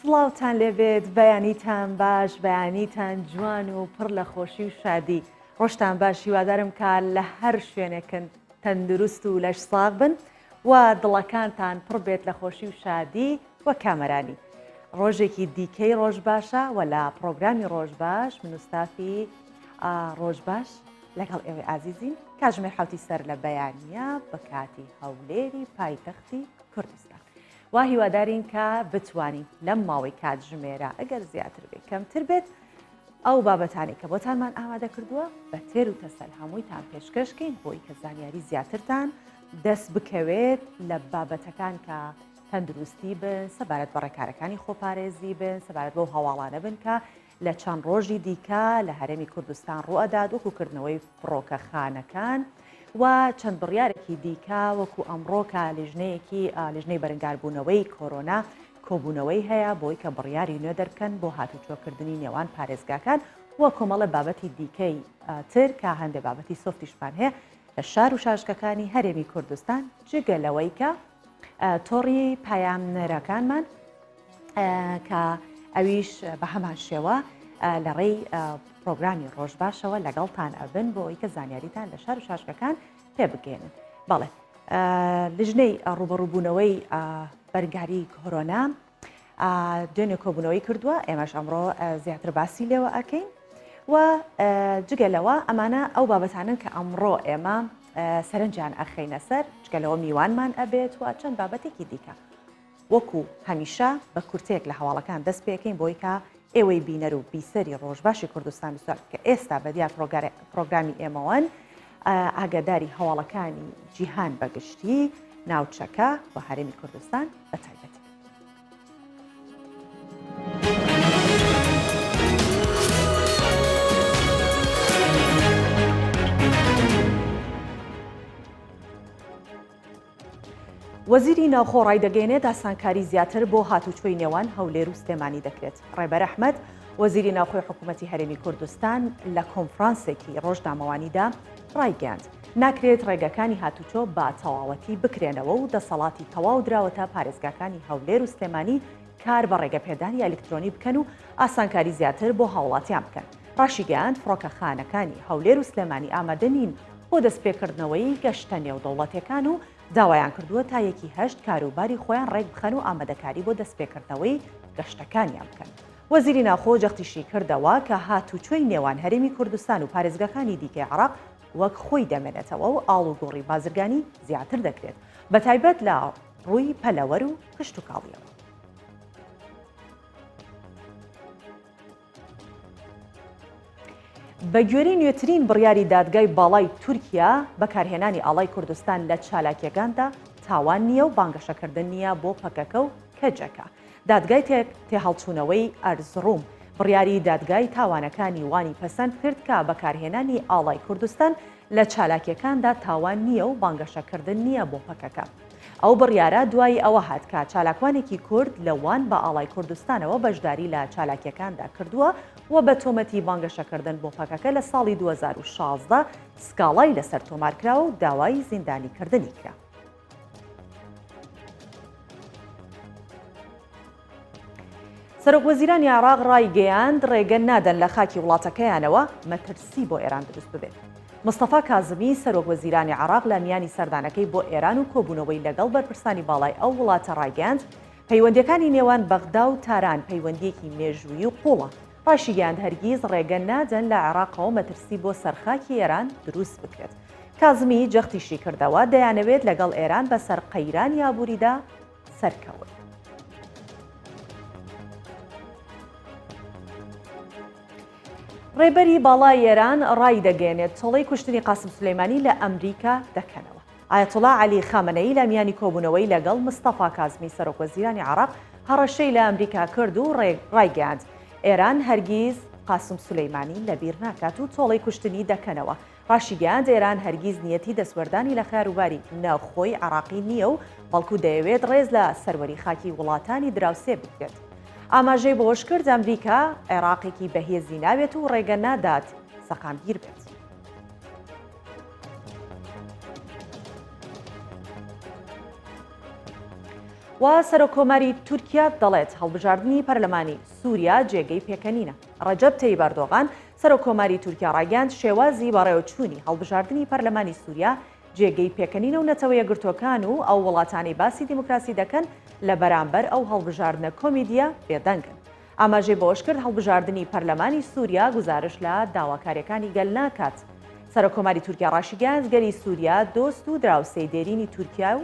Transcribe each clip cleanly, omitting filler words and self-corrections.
سڵاوتان لێبێت بەیانیتان باش بەیانیتان جوان و پڕ لە خۆشی و شادی ڕۆژتان باش هیوادارم کە لە هەر شوێنێکن تەندروست و لەش ساغ بن و دڵەکانتان پڕ بێت لە خۆشی و شادی و کامەرانی. ڕۆژێکی دیکەی ڕۆژ باشە و لە پڕۆگرامی ڕۆژ باش من و ستافی ڕۆژ باش لەگەڵ ئێوەی ئازیزین کاتژمێر حوتی سەر لە بەیانە بە کاتی هەولێری پایتەختی کوردستان. وا هیوادارین کە بتوانین لەم ماوەی کاتژمێرە ئەگەر زیاتر بێت کەمتر بێت ئەو بابەتانەی کە بۆتانمان ئامادە کردووە بە تێر و تەسەل هەموویتان پێشکەشکەین بۆی کە زانیاری زیاترتان دەست بکەوێت لە بابەتەکان کە تەندروستی بن سەبارەت بە ڕێکارەکانی خۆپارێزی بن سەبارەت بەو هەواڵانە بن کە لە چەند ڕۆژی دیکە لە هەرێمی کوردستان ڕوئەدات وەکو کردنەوەی فڕۆکەخانەکان و چەند بڕیارێکی دیکە وەکو ئەمڕۆ کە لیژنەیەکی لیژنەی بەرەنگاربوونەوەی کۆرۆنا کۆبوونەوەی هەیە بۆی کە بڕیاری نوێ دەربکەن بۆ هاتوچۆکردنی نێوان پارێزگاکان و کۆمەڵە بابەتی دیکەی تر کە هەندێک بابەتی سۆفتیشمان هەیە لە شار و شارۆچکەکانی هەرێمی کوردستان جگە لەوەی کە تۆڕی پەیامنێرەکانمان کە ئەویش بە هەمان شێوە لە ڕێی پرۆگرامی ڕۆژباشەوە لەگەڵتان ئەبن بۆ ئەوی کە زانیاریتان لە شار و شارۆچکەکان پێ بگەێنن بەڵێ لیژنەی ڕوبەڕووبوونەوەی بەرگاری کۆرۆنا دوێنێ کۆبوونەوەی کردووە ئێمەش ئەمڕۆ زیاتر باسی لێوە ئەکەین و جگە لەوە ئەمانە ئەو بابەتانن کە ئەمڕۆ ئێمە سەرنجیان ئەخەینە سەر جگە لەوە میوانمان ئەبێت و چەند بابەتێکی دیکە وەکو هەمیشە بە کورتەیەک لە هەواڵەکان دەست پێکەین بۆی کە ئێوەی بینەر و بیسەری ڕۆژباشی کوردستان 24 کە ئێستا بە دیار پرۆگرامی ئێمەوەن ئاگاداری هەواڵەکانی جیهان بەگشتی ناوچەکە و هەرێمی کوردستان بە تایبەتی. وەزیری ناوخۆ ڕایدەگەیەنێت ئاسانکاری زیاتر بۆ هاتوچۆی نێوان هەولێر و سلێمانی دەکرێت. ڕێبەر ئەحمەد، وەزیری ناوخۆی حکوومەتی هەرێمی کوردستان لە کۆنفرانسێکی ڕۆژنامەوانیدا ڕایگەیاند، ناکرێت ڕێگەکانی هاتوچۆ بە تەواوەتی بکرێنەوە و دەسەڵاتی تەواو دراوەتە پارێزگاکانی هەولێر و سلێمانی کار بە ڕێگەپێدانی ئەلیکترۆنی بکەن و ئاسانکاری زیاتر بۆ هاوڵاتیان بکەن. ڕاشیگەیاند، فڕۆکەخانەکانی هەولێر و سلێمانی ئامادە نین بۆ دەستپێکردنەوەی گەشتە نێودەوڵەتیەکان و داوایان کردووە تا یەکی هەشت کاروباری خۆیان ڕێکبخەن و ئامادەکاری بۆ دەستپێکردنەوەی گەشتەکانیان بکەن. وەزیری ناوخۆ جەختیشی کردەوە کە هاتوچۆی نێوان هەرێمی کوردستان و پارێزگاکانی دیکەی عێراق وەک خۆی دەمێنێتەوە و ئاڵوگۆڕی بازرگانی زیاتر دەکرێت، بەتایبەت لە ڕووی پەلەوەر و کشتوکاڵییەوە. بەگوێرەی نوێترین بڕیاری دادگای باڵای تورکیا، بەکارهێنانی ئاڵای کوردستان لە چالاکییەکاندا تاوان نییە و بانگەشەکردن نییە بۆ پەکەکە و کەجەکە. دادگای تێهەڵچوونەوەی ئەرزڕوم بڕیاری دادگای تاوانەکانی وانی پەسەند کرد کە بەکارهێنانی ئاڵای کوردستان لە چالاکییەکاندا تاوان نییە و بانگەشەکردن نییە بۆ پەکەکە. ئەو بڕیارە دوای ئەوە هات کە چالاکوانێکی کورد لە وان بە ئاڵای کوردستانەوە بەشداری لە چالاکییەکاندا کردووە و بە تۆمەتی بانگەشەکردن بۆ پەکەکە لە ساڵی 2016 سکاڵای لەسەر تۆمارکراوە و داوای زیندانیکردنی کرا. سەرۆکوەزیرانی عێراق ڕایگەیاند، ڕێگە نادەن لە خاکی وڵاتەکەیانەوە مەترسی بۆ ئێران دروست ببێت. مستەفا کازمی، سەرۆکوەزیرانی عێراق لە میانی سەردانەکەی بۆ ئێران و کۆبوونەوەی لەگەڵ بەرپرسانی باڵای ئەو وڵاتە ڕایگەیاند، پەیوەندییەکانی نێوان بەغدا و تاران پەیوەندییەکی مێژوویی و قووڵە. ڕاشیگەیاند، هەرگیز ڕێگە نادەن لە عێراقەوە مەترسی بۆ سەر خاکی ئێران دروست بکرێت. کازمی جەختیشی کردەوە، دەیانەوێت لەگەڵ ئێران بەسەر قەیرانی ئابووریدا سەرکەون. ڕێبەری باڵای ئێران ڕایدەگەیەنێت تۆڵەی کوشتنی قاسم سولەیمانی لە ئەمریکا دەکەنەوە. ئایەتوڵا عەلی خامەنەیی لە میانی کۆبوونەوەی لەگەڵ مستەفا کازمی سەرۆکوەزیرانی عێراق هەڕەشەی لە ئەمریکا کرد و ڕایگەیاند ئێران هەرگیز قاسم سولەیمانی لەبیر ناکات و تۆڵەی کوشتنی دەکەنەوە. ڕاشیگەیاند، ئێران هەرگیز نیەتی دەستوەردانی لە کاروباری ناوخۆی عێراقی نییە و بەڵکو دەیەوێت ڕێز لە سەروەری خاکی وڵاتانی دراوسێ بگرێت. ئاماژەی بەوەشکرد، ئەمریکا عێراقێکی بەهێزی ناوێت و ڕێگە نادات سەقامگیر بێت. و سەرۆککۆماری تورکیا دەڵێت، هەڵبژاردنی پەرلەمانی سووریا جێگەی پێکەنینە. ڕەجەب تەیب ئەردۆغان، سەرۆککۆماری تورکیا ڕایگەیاند، شێوازی بەڕێوەچوونی هەڵبژاردنی پەرلەمانی سووریا جێگەی پێکەنینە و نەتەوە یەکگرتووەکان و ئەو وڵاتانەی باسی دیموکراسی دەکەن لە بەرامبەر ئەو هەڵبژاردنە کۆمیدییە بێدەنگن. ئاماژەی بەوەشکرد، هەڵبژاردنی پەرلەمانی سووریا گوزارشت لە داواکارییەکانی گەل ناکات. سەرۆککۆماری تورکیا ڕاشیگەیاند، گەلی سووریا دۆست و دراوسێی دێرینی تورکیا و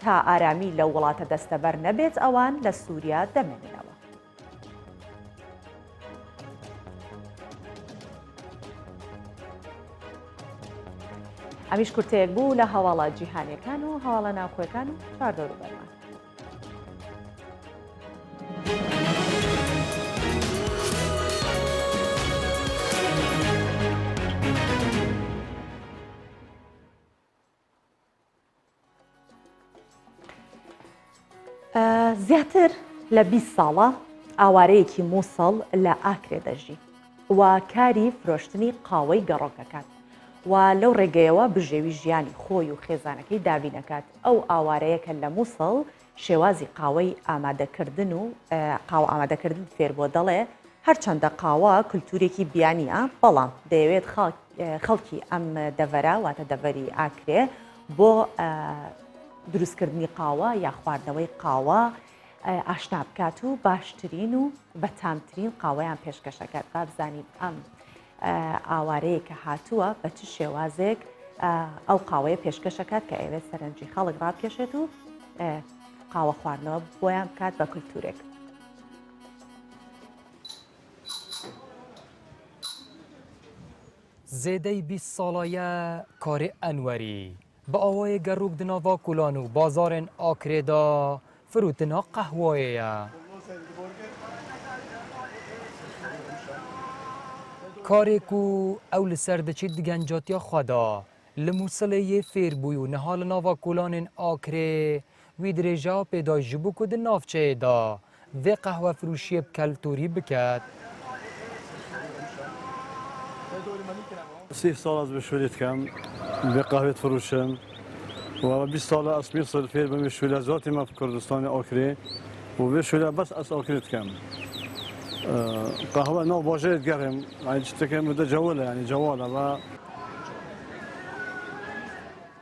تا ئارامی لەو وڵاتە دەستەبەر نەبێت ئەوان لە سووریا دەمێننەوە. ئەمیش کورتەیەک بوو لە هەواڵە جیهانیەکان و هەواڵە ناوخۆیەکان و چواردەوروبەرمان. زیاتر لە 20 ساڵە ئاوارەیەکی مووسڵ لە ئاکرێ دەژی و کاری فرۆشتنی قاوەی گەڕۆکەکات و لەو ڕێگەیەوە بژێوی ژیانی خۆی و خێزانەکەی دابینەکات ئەو ئاوارەیە کە لە مووسڵ شێوازی قاوەی ئامادەکردن و قاوە ئامادەکردن فێربووە دەڵێ هەرچەندە قاوە کولتوورێکی بیانییە، بەڵام دەیەوێت خەڵکی ئەم دەڤەرە واتە دەڤەری ئاکرێ بۆ دروستکردنی قاوە یا خواردنەوەی قاوە ئاشنا بکات و باشترین و بەتامترین قاوەیان پێشکەشەکات با بزانین ئەم ئاوارەیە کە هاتووە بە چ شێوازێک ئەو قاوەیە پێشکەشەکات کە ئەوێت سەرنجی خەڵک ڕابکێشێت و قاوە خواردنەوە بۆیان بکات بە کولتورێک. Zêdeyî 20 sala ye karê Enwerî bi awayê gerok di nava kolan û bazarên Akrê de firotina qehwayê ye. Karê ku ew li ser diçît di gencatiya xwe de li Mûsilê yê fêr bûy û niha li nava kolanên Akrê wî dirêjeya pê day ji bo ku di navçeyê de vê qehwefiroşiyê bi keltorî biket. Sih sal ez bi şûlê dikem, vê qehwê difiroşim û ev 20 sal e ez Mîsir fêr bim vê şûle zatê me bi Kurdistanê Akrê û vê şûle bes ez Akrê dikem. Qehwe nav bajarê digerim, yanî tiştekê min de cewil e yanî cewal e ve.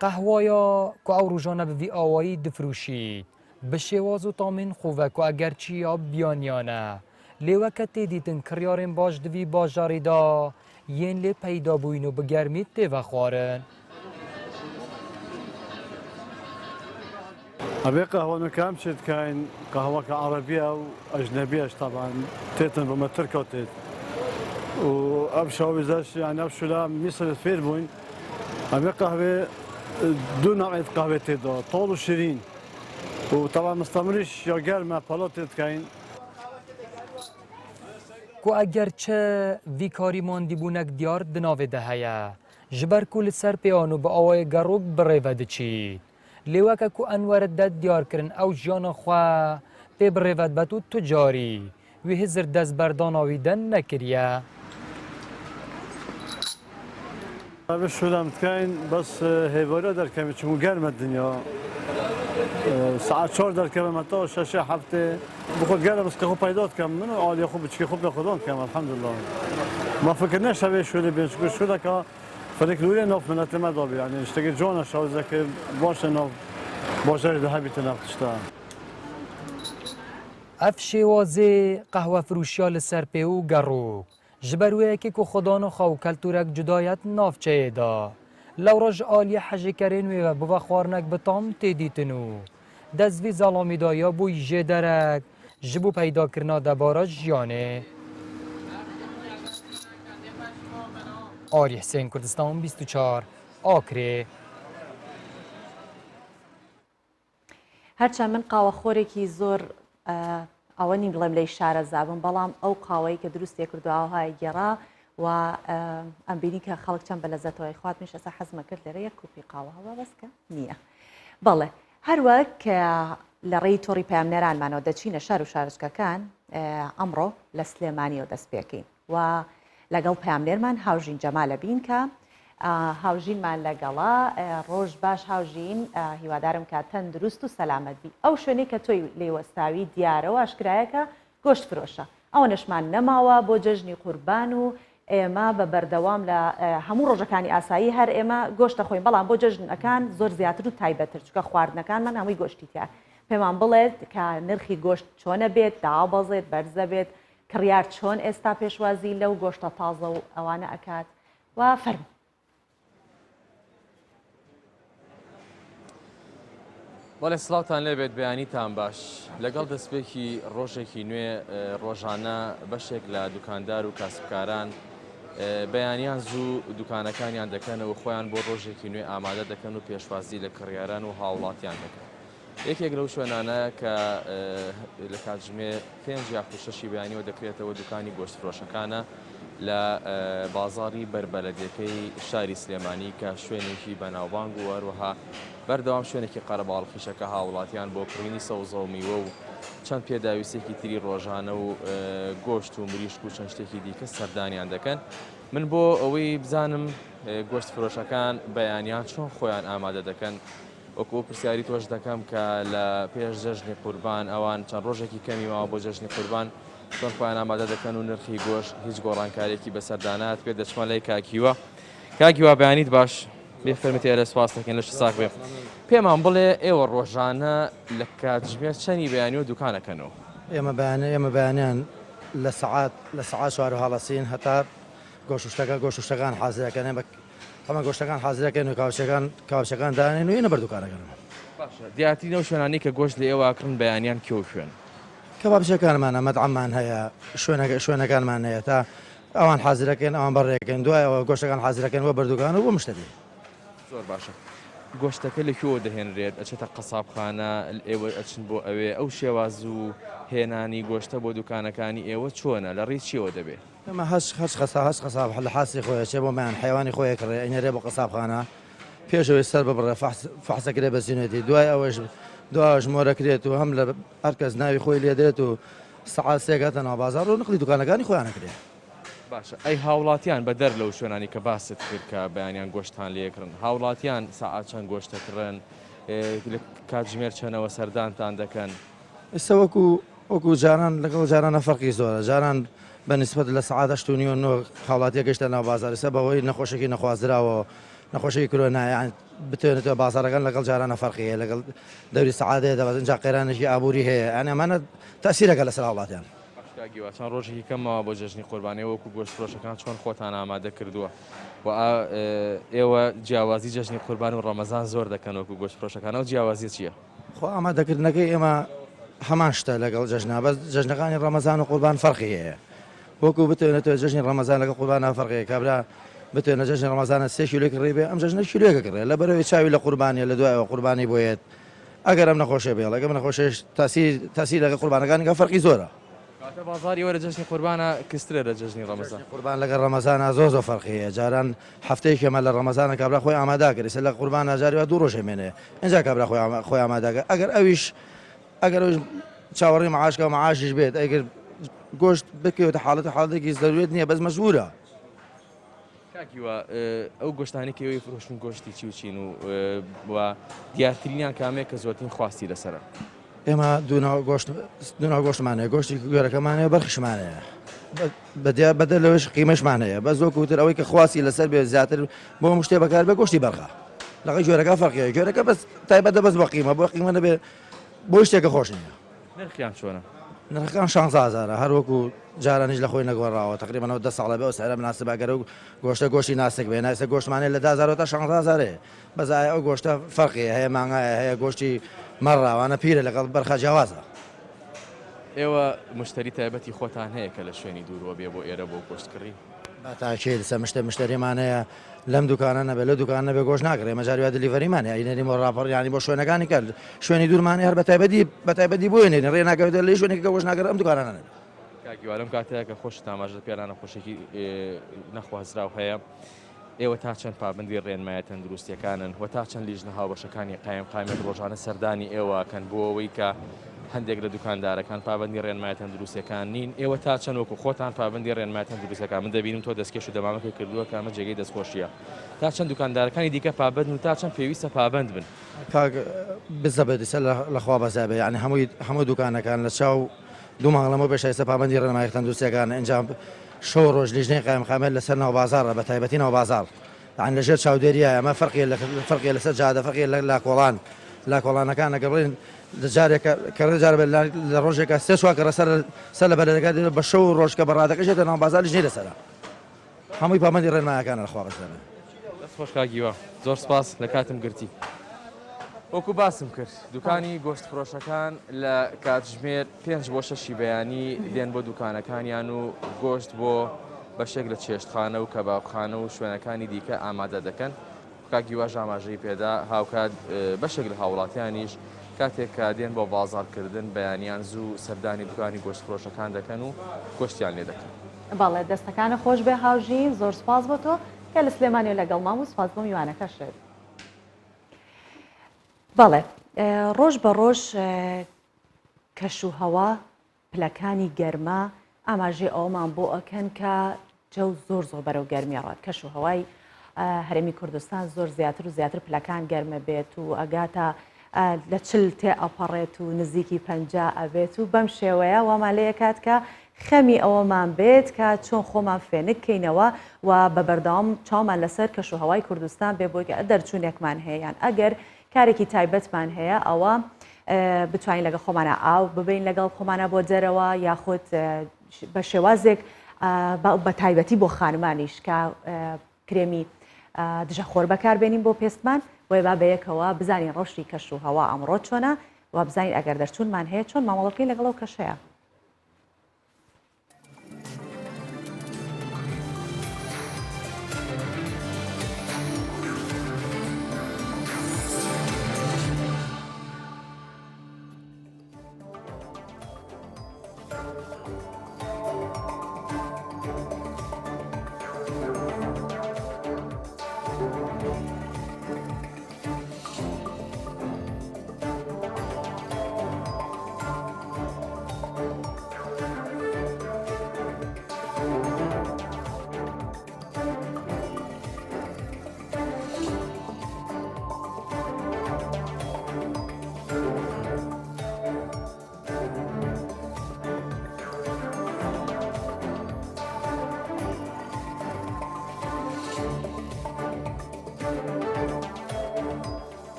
Qehwaya ku ew rojane bi vî awayî difiroşît, bi şêwaz û tamên xwe ve ku egerçî ya biyaniyan e, lê weke tê dîtin kiryarên baş di vî bajarî de yên lê peyda bûyîn û bi germî tê vexwarin. Evê qehwe nika em çê dikein qehweke erebî ye û ecnebî ye ji teban têtin bi me tirka têt û ev şawîzeş yanî ev şûle em Mîsirê fêr bûyn evê qehwê du navê qehwê tê da tal û şirîn û teban mistemirîş ya germ e pela tê dikein. Ku eger çi vî karî mandîbûnek diyar di navê de heye ji ber ku li ser pêyan û bi awayê gerok bi rê ve diçît. Lê weke ku Enwer det diyar kirin ew jiyana xwe pê bi rê ve dibet û tu carî wî hizir dest berdana wî de nekiriye. Ev şûla em dikein bes hêvariya derkevin çimkû germ e dinya. Saet çar derkevim heta şeşê heftê bi xwe germ rizqê xwe peyda dikim min û aliyê xwe biçikê xwe pê xwe dan dikim elhemdulillah. Ma fikir ne şevê şûlê bên çimkû şûleka Folklorê nav miletê me da bî yanî tiştekî ciwan e şawizeke baş e nav bajarê de hebî te nav tişta. Ev şêwazê qehwefiroşiya li ser pê û gerok ji ber wê yekê ku xwedana xwe û keltûrek cuda ye di navçeyê de. Lewra ji aliyê hejêkerên wê ve bi vexwarinek bi tam tê dîtin û Dest vî zalamî de ya bûy jêderek ji bo peydakirina debara jiyanê. Arî Hisên Kurdistan 24 Akrê. هەرچەند من قاوەخۆرێکی زۆر ئەوە نیم بڵێم لێی شارەزا بم بەڵام ئەو قاوەی کە دروستێ کردو ئاوهای گێڕا و ئەم بینی کە خەڵک چەند بە لەزەتەوەی خوات منیش ئەسا حەزمە کرد لێرە یەک کوپی قاوە هەبا بەس کە نییە بەڵێ هەروەک کە لە ڕێی تۆڕی پەیامنێرانمانەوە دەچینە شار و شارۆچکەکان، ئەمڕۆ لە سلێمانییەوە دەست پێکەین و لەگەڵ پەیامنێرمان هاوژین جەمال ئەبین کە هاوژینمان لەگەڵە. ڕۆژ باش هاوژین، هیوادارم کە تەندروست و سەلامەت بی. ئەو شوێنەی کە تۆی لێی وەستاوی دیارە و ئاشکرایە کە گۆشت فرۆشە. ئەوەنەشمان نەماوە بۆ جەژنی قوربان و ئێمە بە بەردەوام لە هەموو ڕۆژەکانی ئاسایی هەر ئێمە گۆشت دەخۆین بەڵام بۆ جەژنەکان زۆر زیاتر و تایبەتر چونکە خواردنەکانمان هەمووی گۆشتی تیا. پێمان بڵێت کە نرخی گۆشت چۆنە بێت، دابەزێت، بەرزە بێت، کڕیار چۆن ئێستا پێشوازی لەو گۆشتە تازە و ئەوانە ئەکات و فەرموو. بەڵێ سڵاوتان لێبێت بەیانیتان باش لەگەڵ دەستپێکی ڕۆژێکی نوێ ڕۆژانە بەشێک لە دوکاندار و کاسبکاران بەیانیان زوو دوکانەکانیان دەکەنەوە خۆیان بۆ ڕۆژێکی نوێ ئامادە دەکەن و پێشوازی لە کڕیاران و هاوڵاتیان دەکەن. یەکێک لەو شوێنانە کە لە کاتژمێر پێنج یاخود شەشی بەیانیەوە دەکرێتەوە دوکانی گۆشتفرۆشەکانە لە بازاڕی بەربەلەدیەکەی شاری سلێمانی کە شوێنێکی بەناوبانگ و هەروەها بەردەوام شوێنێکی قەرەباڵخیشە کە هاوڵاتیان بۆ کڕینی سەوزە و میوە و چەند پێداویستێکی تری ڕۆژانە و گۆشت و مریشک و چەند شتێکی دیکە سەردانیان دەکەن. من بۆ ئەوەی بزانم گۆشت فرۆشەکان بەیانیان چۆن خۆیان ئامادە دەکەن وەکو ئەو پرسیاری تۆش دەکەم کە لە پێش جەژنی قوربان ئەوان چەند ڕۆژێکی کەمی ماوە بۆ جەژنی قوربان چۆن خۆیان ئامادە دەکەن و نرخی گۆشت هیچ گۆڕانکاریەکی بەسەردا نات پێ دەچمە لای کاک هیوا کاک هیوا بەیانیت باش بێ فەرمت ئێرە سپاس دەکەین لەش ساغ بێ پێمان بڵێ ئێوە ڕۆژانە لە کاتژمێر چەنی بەیانی و دوکانەکەنەوە؟ ئێمە بەیانە ئێمە بەیانیان لە سەعات لە سەعات چوار و هەڵەسین هەتا گۆشت و شتەکە گۆشت و شتەکان حازرەکەن ئێمە تەمە گۆشتەکان حازرەکەین و کاوچەکان کاوچەکان دانێن و ئێنە بەر دوکانەکانمان. باشە دیارترین ئەو شوێنانەی کە گۆشت لە ئێوە ئەکڕن بەیانیان کوێ و کوێن؟ کەبابچیەکانمانە، مەتعەممان هەیە، شوێنەکە شوێنەکانمان هەیە تا ئەوان حازرەکەین ئەوان بەڕێکەین دوای ئەوە گۆشتەکان حازرەکەین بۆ بەردوکان و بۆ مشتەری. زۆر باشە گۆشتەکە لە کوێوە دەهێنرێت ئەچێتە قەسابخانە ئێوە ئەچن بۆ ئەوێ ئەو شێواز و هێنانی گۆشتە بۆ دوکانەکانی ئێوە چۆنە لە ڕێی چیەوە دەبێ؟ ئێمە هەچ هەچ قەسا هەچ قەساب لە حاسی خۆی ئەچێ بۆ مەیان حەیوانی خۆی ئەکڕێ ئەینێرێ بۆ قەسابخانە پێش ئەوەی سەر ببڕێ فەحس فەحسەکرێ بە زینێتی دوای ئەوەش دوایش مۆرەکرێت و هەم لە هەر کەس ناوی خۆی لێ دێت و سەعات سێ گاتە ناو بازاڕ و نقلی دوکانەکانی خۆیان ئەکرێ. باشە ئەی هاوڵاتیان بەدەر لەو شوێنانی کە باست کرد کە بەیانیان گۆشتان لێ ئەکڕن هاوڵاتیان سەعات چەند گۆشت ئەکڕن لە کاتژمێر چەنەوە سەردانتان دەکەن؟ ئێستا وەکو وەکو جاران لەگەڵ جارانە فەرقی زۆرە جاران بە نیسبەت لە سەعات هەشت و نیوە نۆ هاوڵاتیە گەشتە ناو بازار ئێستا بەهۆی نەخۆشێکی نەخوازراوە نەخۆشێکی کرۆنا یان بتوێنێتەوە بازارەکان لەگەڵ جارانە فەرقی هەیە لەگەڵ دەوری سەعات هەیە دەبەز ئینجا قەیرانێکی ئابووری هەیە یان ئەمانە تەئسیرەکە لەسەر هاوڵاتیان. باش کاک هیوا چەند ڕۆژێکی کەم ماوە بۆ جەژنی قوربان ئێوە وەکو گۆشت فرۆشەکان چۆن خۆتان ئامادە کردووە و ئێوە جیاوازی جەژنی قوربان و ڕەمەزان زۆر دەکەن وەکو گۆشت فرۆشەکان ئەو جیاوازیە چییە؟ خۆ ئامادەکردنەکەی ئێمە هەمان شتە لەگەڵ جەژنا بەس جەژنەکانی ڕەمەزان و قوربان فەرقی هەیە وەکو بتوێنێتەوە جەژنی ڕەمەزان لەگەڵ قوربانا فەرقی هەیە کابرا بتوێنە جەژنی ڕەمەزانە سێ کیلۆی کڕی بێ ئەم جەژنە کیلۆیەکە کڕێ لەبەرەوەی چاوی لە قوربانیە لە دوایەوە قوربانی بۆیەت ئەگەر ئەم نەخۆشیە بێڵ ئەگەر نەخۆشیش تاسیر تاسیر لەگەڵ قوربانەکانی کە فەرقی زۆرە. کەواتە بازاڕی ئێوە لە جەژنی قوربانا کزترە لە جەژنی ڕەمەزان. جەژنی قوربان لەگەڵ ڕەمەزانا زۆر زۆر فەرقی هەیە جاران هەفتەیەک ئێمە لە ڕەمەزانا کابرا خۆی ئامادە کرد ئێستا لە قوربانا جاری وا دوو ڕۆژ ئەمێنێ ئینجا کابرا خۆی خۆی ئامادە کرد ئەگەر ئەویش ئەگەر ئەویش چاوەڕێی معاش کا معاشیش بێت ئەگەر گۆشت بکەوێتە حاڵەت حاڵەتێکی زەروورەت نییە بەس مەجبوورە. کاک هیوا ئەو گۆشتانەی کە ئێوەی فرۆشتن گۆشتی چی و چین و و دیارترینیان کامەیە کە زۆرترین خواستی لەسەرە؟ ئێمە دوو گۆشت دوو گۆشتمان هەیە گۆشتی گوێرەکەمان هەیە بەرخیشمان هەیە بەدیا بەدەر لەوەش قیمەشمان هەیە بەس وەکو تر ئەوەی کە خواستی لەسەر بێ زیاتر بۆ هەموو شتێ بەکار بێ گۆشتی بەرخە لەگەڵ گوێرەکە فەرقی هەیە گوێرەکە بەس تایبەتە بەس بۆ قیمە بۆ قیمە نەبێ بۆ شتێکە خۆش نییە. نرخیان چۆنە؟ نرخەکان شانزە هەزارە هەر وەکو جارانیش لە خۆی نەگۆڕاوە تەقریبەن ئەوە دە ساڵە بێ ئەو سعرە مناسبە ئەگەر ئەو گۆشتە گۆشتی ناسک بێ نا ئێستا گۆشتمان هەیە لە دە هەزارەوە تا شانزە هەزار هەیە بەس ئایا ئەو گۆشتە فەرقی هەیە هەیە مانگایە هەیە گۆشتی مەڕە ئەوانە پیرە لەگەڵ بەرخە جیاوازە. ئێوە مشتەری تایبەتی خۆتان هەیە کە لە شوێنی دووروە بێ بۆ ئێرە بۆ گۆشت کڕین؟ بە تاکید سە مشتە مشتەریمان هەیە لەم دوکانە نەبێ لەو دوکانە نەبێ گۆشت ناکڕێ ئێمە جاری وا delivery مان هەیە ئەینێرین بۆ ڕاپەڕ یانی بۆ شوێنەکانی کە شوێنی دوورمان هەیە هەر بە تایبەتی بە تایبەتی بۆیە نێرین ڕێ ناکەوێتە لە شوێنێک کە گۆشت ناکڕێ ئەم دوکانانە نەبێ. کاک هیوا لەم کاتەیا کە خۆشت ئاماژەت پێدا نەخۆشیەکی نەخوازراو هەیە ئێوە تا چەند پابەندی ڕێنمایە تەندروستیەکانن و تا چەند لیژنە هاوبەشەکانی قایمقامیەت ڕۆژانە سەردانی ئێوە ئەکەن بۆ ئەوەی کە هەندێک لە دوکاندارەکان پابەندی ڕێنمایە تەندروستیەکان نین، ئێوە تا چەند وەکو خۆتان پابەندی ڕێنمایە تەندروستیەکان، من دەبینم تۆ دەستکێش و دەمامکت کردووە کە ئەمە جێگەی دەستخۆشیە، تا چەند دوکاندارەکانی دیکە پابەندن و تا چەند پێویستە پابەند بن؟ کاک بزەبت ئیستا لە خوا بەزیا بێ یانی هەمووی هەموو دوکانەکان لە چاو دوو مانگ لەمەو پێش ئیستا پابەندی ڕێنمایە تەندروستیەکان ئینجا شەو ڕۆژ لیژنەی قایمقامیەت لەسەر ناوبازاڕە بە تایبەتی ناوبازاڕ یانی لەژێر چاودێریایە ئەمە فەرقی فەرقی لەسەر جادە فەرقی لە کۆڵان لە کۆڵانەکان ئەگەر بڵێن جارێک کە جار لە ڕۆژێکە سێ چوار کەڕە سەر سەر لە بەلەکە بە شەو و ڕۆژ کە بە ڕادەکەشێتە ناو بازاڕ لیژنەی لەسەرە هەمووی پابەندی ڕێنمایەکانە لە خوا بەزدەبێ. دەست خۆش کاک هیوا زۆر سپاس لە کاتم گرتی. وەکو باسم کرد دوکانی گۆشت فرۆشەکان لە کاتژمێر پێنج بۆ شەشی بەیانی دێن بۆ دوکانەکانیان و گۆشت بۆ بەشێک لە چێشتخانە و کەبابخانە و شوێنەکانی دیکە ئامادە دەکەن. کاک هیواش ئاماژەی پێدا، هاوکات بەشێک لە هاوڵاتیانیش کاتێک کە دێن بۆ بازاڕکردن بەیانیان زوو سەردانی دوکانی گۆشتفرۆشەکان دەکەن و گۆشتیان لێ دەکڕن. بەڵێ دەستەکانت خۆش بێ هاوژین، زۆر سوپاس بۆ تۆ کە لە سلێمانیەوە لەگەڵمان بوو، سوپاس بۆ میوانەکەشت. بەڵێ ڕۆژ بە ڕۆژ کەش و هەوا پلەکانی گەرما ئاماژەی ئەوەمان بۆ ئەکەن کە جەو زۆر زۆر بەرەو گەرمی ڕات کەش و هەوای هەرێمی کوردستان زۆر زیاتر و زیاتر پلەکان گەرمە بێت و ئەگاتە لە چل تێ ئەپەڕێت و نزیکی پ ئەبێت و بەم شێوەیە وامان لێ کات کە خەمی ئەوەمان بێت کە چۆن خۆمان فێنک کەینەوە و بە بەردەوام چاومان لەسەر کەش و هەوای کوردستان بێ بۆی دەرچوونێکمان هەیە یان ئەگەر کارێکی تایبەتمان هەیە ئەوە بتوانین لەگەڵ خۆمانە ئاو ببین لەگەڵ خۆمانە بۆ دەرەوە یاخود بە شێوازێک بە تایبەتی بۆ خانمانیش کە کرێمی دژە خۆر بەکاربێنین بۆ پێستمان بۆیە با بەیەکەوە بزانین ڕەوشی کەش و هەوا ئەمڕۆ چۆنە و بزانین ئەگەر دەرچوونمان هەیە چۆن مامەڵە بکەین لەگەڵ ئەو کەشەیە.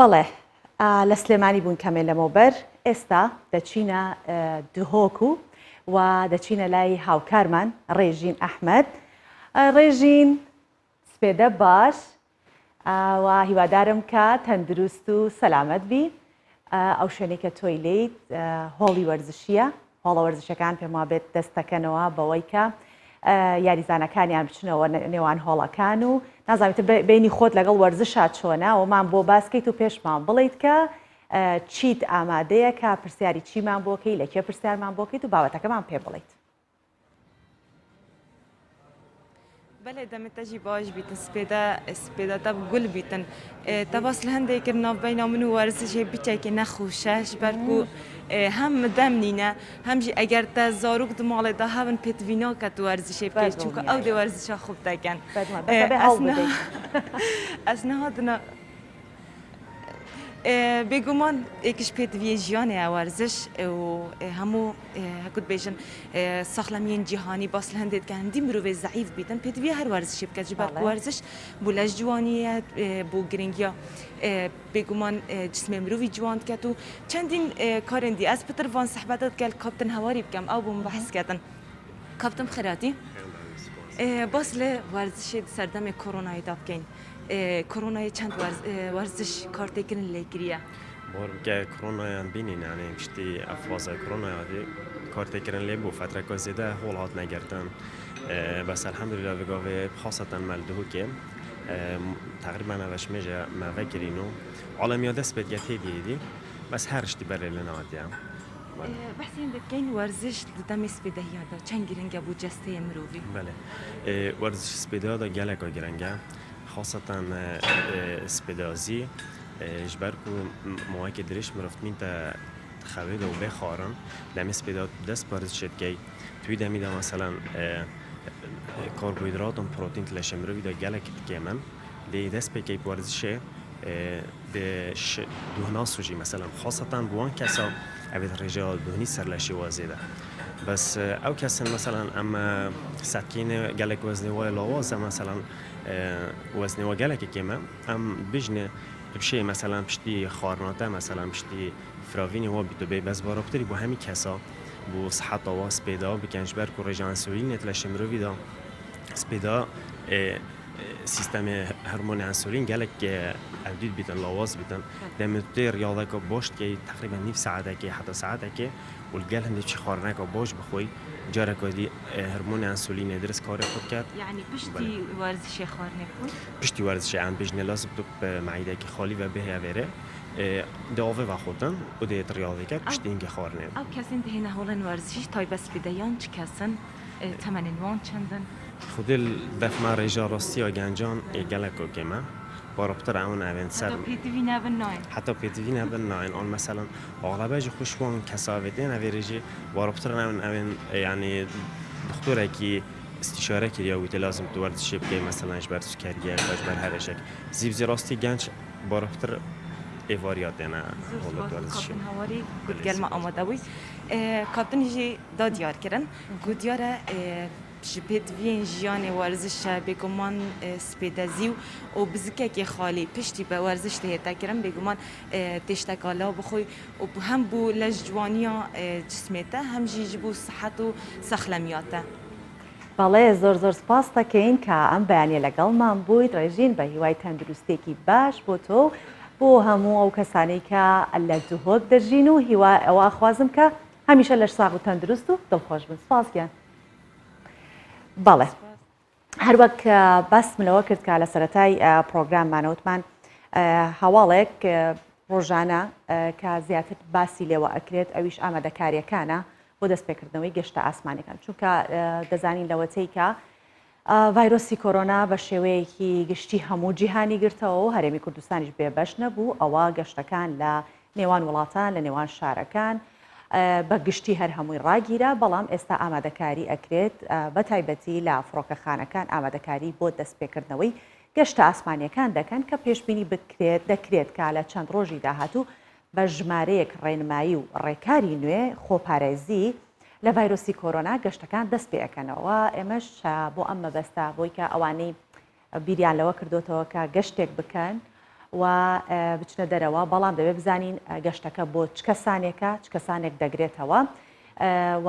بەڵێ لە سلێمانی بوون کەمێ لەمەوبەر ئێستا دەچینە دهۆک و و دەچینە لای هاوکارمان ڕێژین ئەحمد ڕێژین سپێدە باش. و هیوادارم کە تەندروست و سەلامەت بی. ئەو شوێنەی کە تۆی لێیت هۆڵی وەرزشیە، هۆڵە وەرزشەکان پێم وابێت دەست دەکەنەوە بەوەی کە یاریزانەکانیان بچنەوە نێوان هۆڵەکان و نازانیت بینی خۆت لەگەڵ وەرزشا چۆنە ئەومان بۆ باسکەیت و پێشمان بڵیت کە چیت ئامادەیە کە پرسیاری چیمان بۆکەی لە کێ پرسیارمان بۆکەیت و بابەتەکەمان پێ بڵیت. بەلێ دەمێ تە ژی باش بیتن سپێدە سپێدە تە گول بیتن تە باس لە هەندێک کرد ناوبەینا من و وەرزشێ بچێکی نەخۆشە ji ber ku hem dem nîne hem jî eger te zarok di malê de hebin pêdivî nake tu werzişê bikî çunku ew dê werzişa xwe bitekin. Ez niha dina Bêguman êk ji pêdiviyê jiyanê ye werziş û hemû hekû dibêjin saxlemiyên cîhanî bas li hindê dikin hindî mirovê zeîf bîtin pêdiviya her werzişê bike ji ber ku werziş bo lej ciwaniyê ye bo giringiya bêguman cismê mirovî ciwan diket û çendîn karên dî ez pitir van sihbeta digel kaptin hewarî bikim ew bo min behs ketin. Kaptin bi xêr hatî. Bas li werzişê di serdemê koronayê de bikeyn. Koronayê çend werziş kartêkirin lê kiriye? Bawer bike koronayan bînîn yanî piştî ev faza koronaya hatî kartêkirin lê bû fetreka zêde hol hatine girtin. Bes elhemdulillah vê gavê xaseten me li Duhokê teqrîben ev eşmêje me vekirîn û alemiya dest pê dike têdî êdî bes her tiştî berê lê nehatiye. Behsê hindek dikeyn werziş di demê spêdehiya de çend giring e bo cesteyê mirovî? Belê. Werziş spêdehiya de geleka giring e. Xaseten spêdazî ji ber ku maweyekê dirêj mirov dimîn te di xewê de û bê xwarin demê spêda tu dest bi werzişê dikey tu wî demî de meselen karbohîdrat û protîn di leşê mirovî de gelek kêm in lê dest pê key bi werzişê Di duhnaso jî meselen xaseten bi wan kesa ev ê di rêjeya duhnî ser leşê we zêde. Bes ew kesên meselen em setkîne gelek weznê we lawaz e meselen weznê we gelekî kêm e em dibêjine tu bişê meselen piştî xwarina te meselen piştî firavînê we bî tu bê bes baroktirî bo hemî kesa bo siheta we spêda bikin ji ber ku rêjeya ensulînê di leşê mirovî de spêda Sîstemê hormonê ensûlîn gelek ewdî dibîtin, lawaz dibîtin. Demê tu tê riyadeka baş dikeyî teqrîben nîv saetekê heta saetekê û li gel hindê çi xwarineka baş bixwî careka dî hormonê ensûlînê dirist karê xwe diket. Yanî piştî werzişê xwarinê bixwî? Piştî werzişê em bêjin lazim tu bi meîdekî xalî ve bihê evêrê dê avê vexwtin û dê tu riyadê ket piştî hingê xwarinê. Ew kesên dihêne holên werzişî taybet spîdeyan çi kes in? Temenên wan çend in? Xwedê li def me rêja rastî ya gencan ê gelek a kêm e. Barabtir ew in evên ser. Heta pêdivî nebin nayên. Heta pêdivî nebin nayên. An meselen axlebe jî xwe ji wan kesa evê tên evê rêjê barabtir ew in evên yanî dixtorekî îstîşare kiriye û tê lazim tu werzişê bikey meselen ji ber sukeriyek ya ji ber her êşek. Zî bi zî rastî genç barabtir êvariya têne Zor spas kaptin Hawarî ku digel me amade bûy. Kaptin jî da diyarkirin ku diyar e ji pêdiviyên jiyanê werziş e, bêguman spêdezî û bi zikekê xalî piştî bi werziş tê kirin, bêguman têşteka law bixwî û hem bo lej ciwaniya cismê te hem jî ji bo sihet û saxlemiya te. بەڵێ زۆر زۆر سپاست دەکەین کە ئەم بەیانیە لەگەڵمان بوویت ڕێژین بە هیوای تەندروستێکی باش بۆ تۆ و بۆ هەموو ئەو کەسانەی کە لە دهۆک دەژین و هیوا ئەوە ئەخوازم کە هەمیشە لەش ساغ و تەندروست و دڵخۆش بن سپاس گیان بەڵێ هەروەک باسم لەوە کرد کە لە سەرەتای پرۆگراممانەوتمان هەواڵێک ڕۆژانە کە زیاتر باسی لێوە ئەکرێت ئەویش ئامادەکاریەکانە بۆ دەستپێکردنەوەی گەشتە ئاسمانەکان چونکە دەزانین لەوەتەی کە ڤایرۆسی کۆرۆنا بە شێوەیەکی گشتی هەموو جیهانی گرتەوە و هەرێمی کوردستانیش بێبەش نەبوو، ئەوە گەشتەکان لە نێوان وڵاتان، لە نێوان شارەکان بە گشتی هەر هەمووی ڕاگیرا، بەڵام ئێستا ئامادەکاری ئەکرێت بە تایبەتی لە فڕۆکەخانەکان ئامادەکاری بۆ دەستپێکردنەوەی گەشتە ئاسمانییەکان دەکەن کە پێشبینی بکرێت دەکرێت کە لە چەند ڕۆژی داهاتوو بە ژمارەیەک ڕێنمایی و ڕێکاری نوێ خۆپارێزی لە ڤایرۆسی کۆرۆنا گەشتەکان دەست پێ ئەکەنەوە، ئێمەش بۆ ئەم مەبەستە بۆی کە ئەوانەی بیریان لەوە کردۆتەوە کە گەشتێک بکەن و بچنە دەرەوە، بەڵام دەبێت بزانین گەشتەکە بۆ چ کەسانێکە، چ کەسانێک دەگرێتەوە و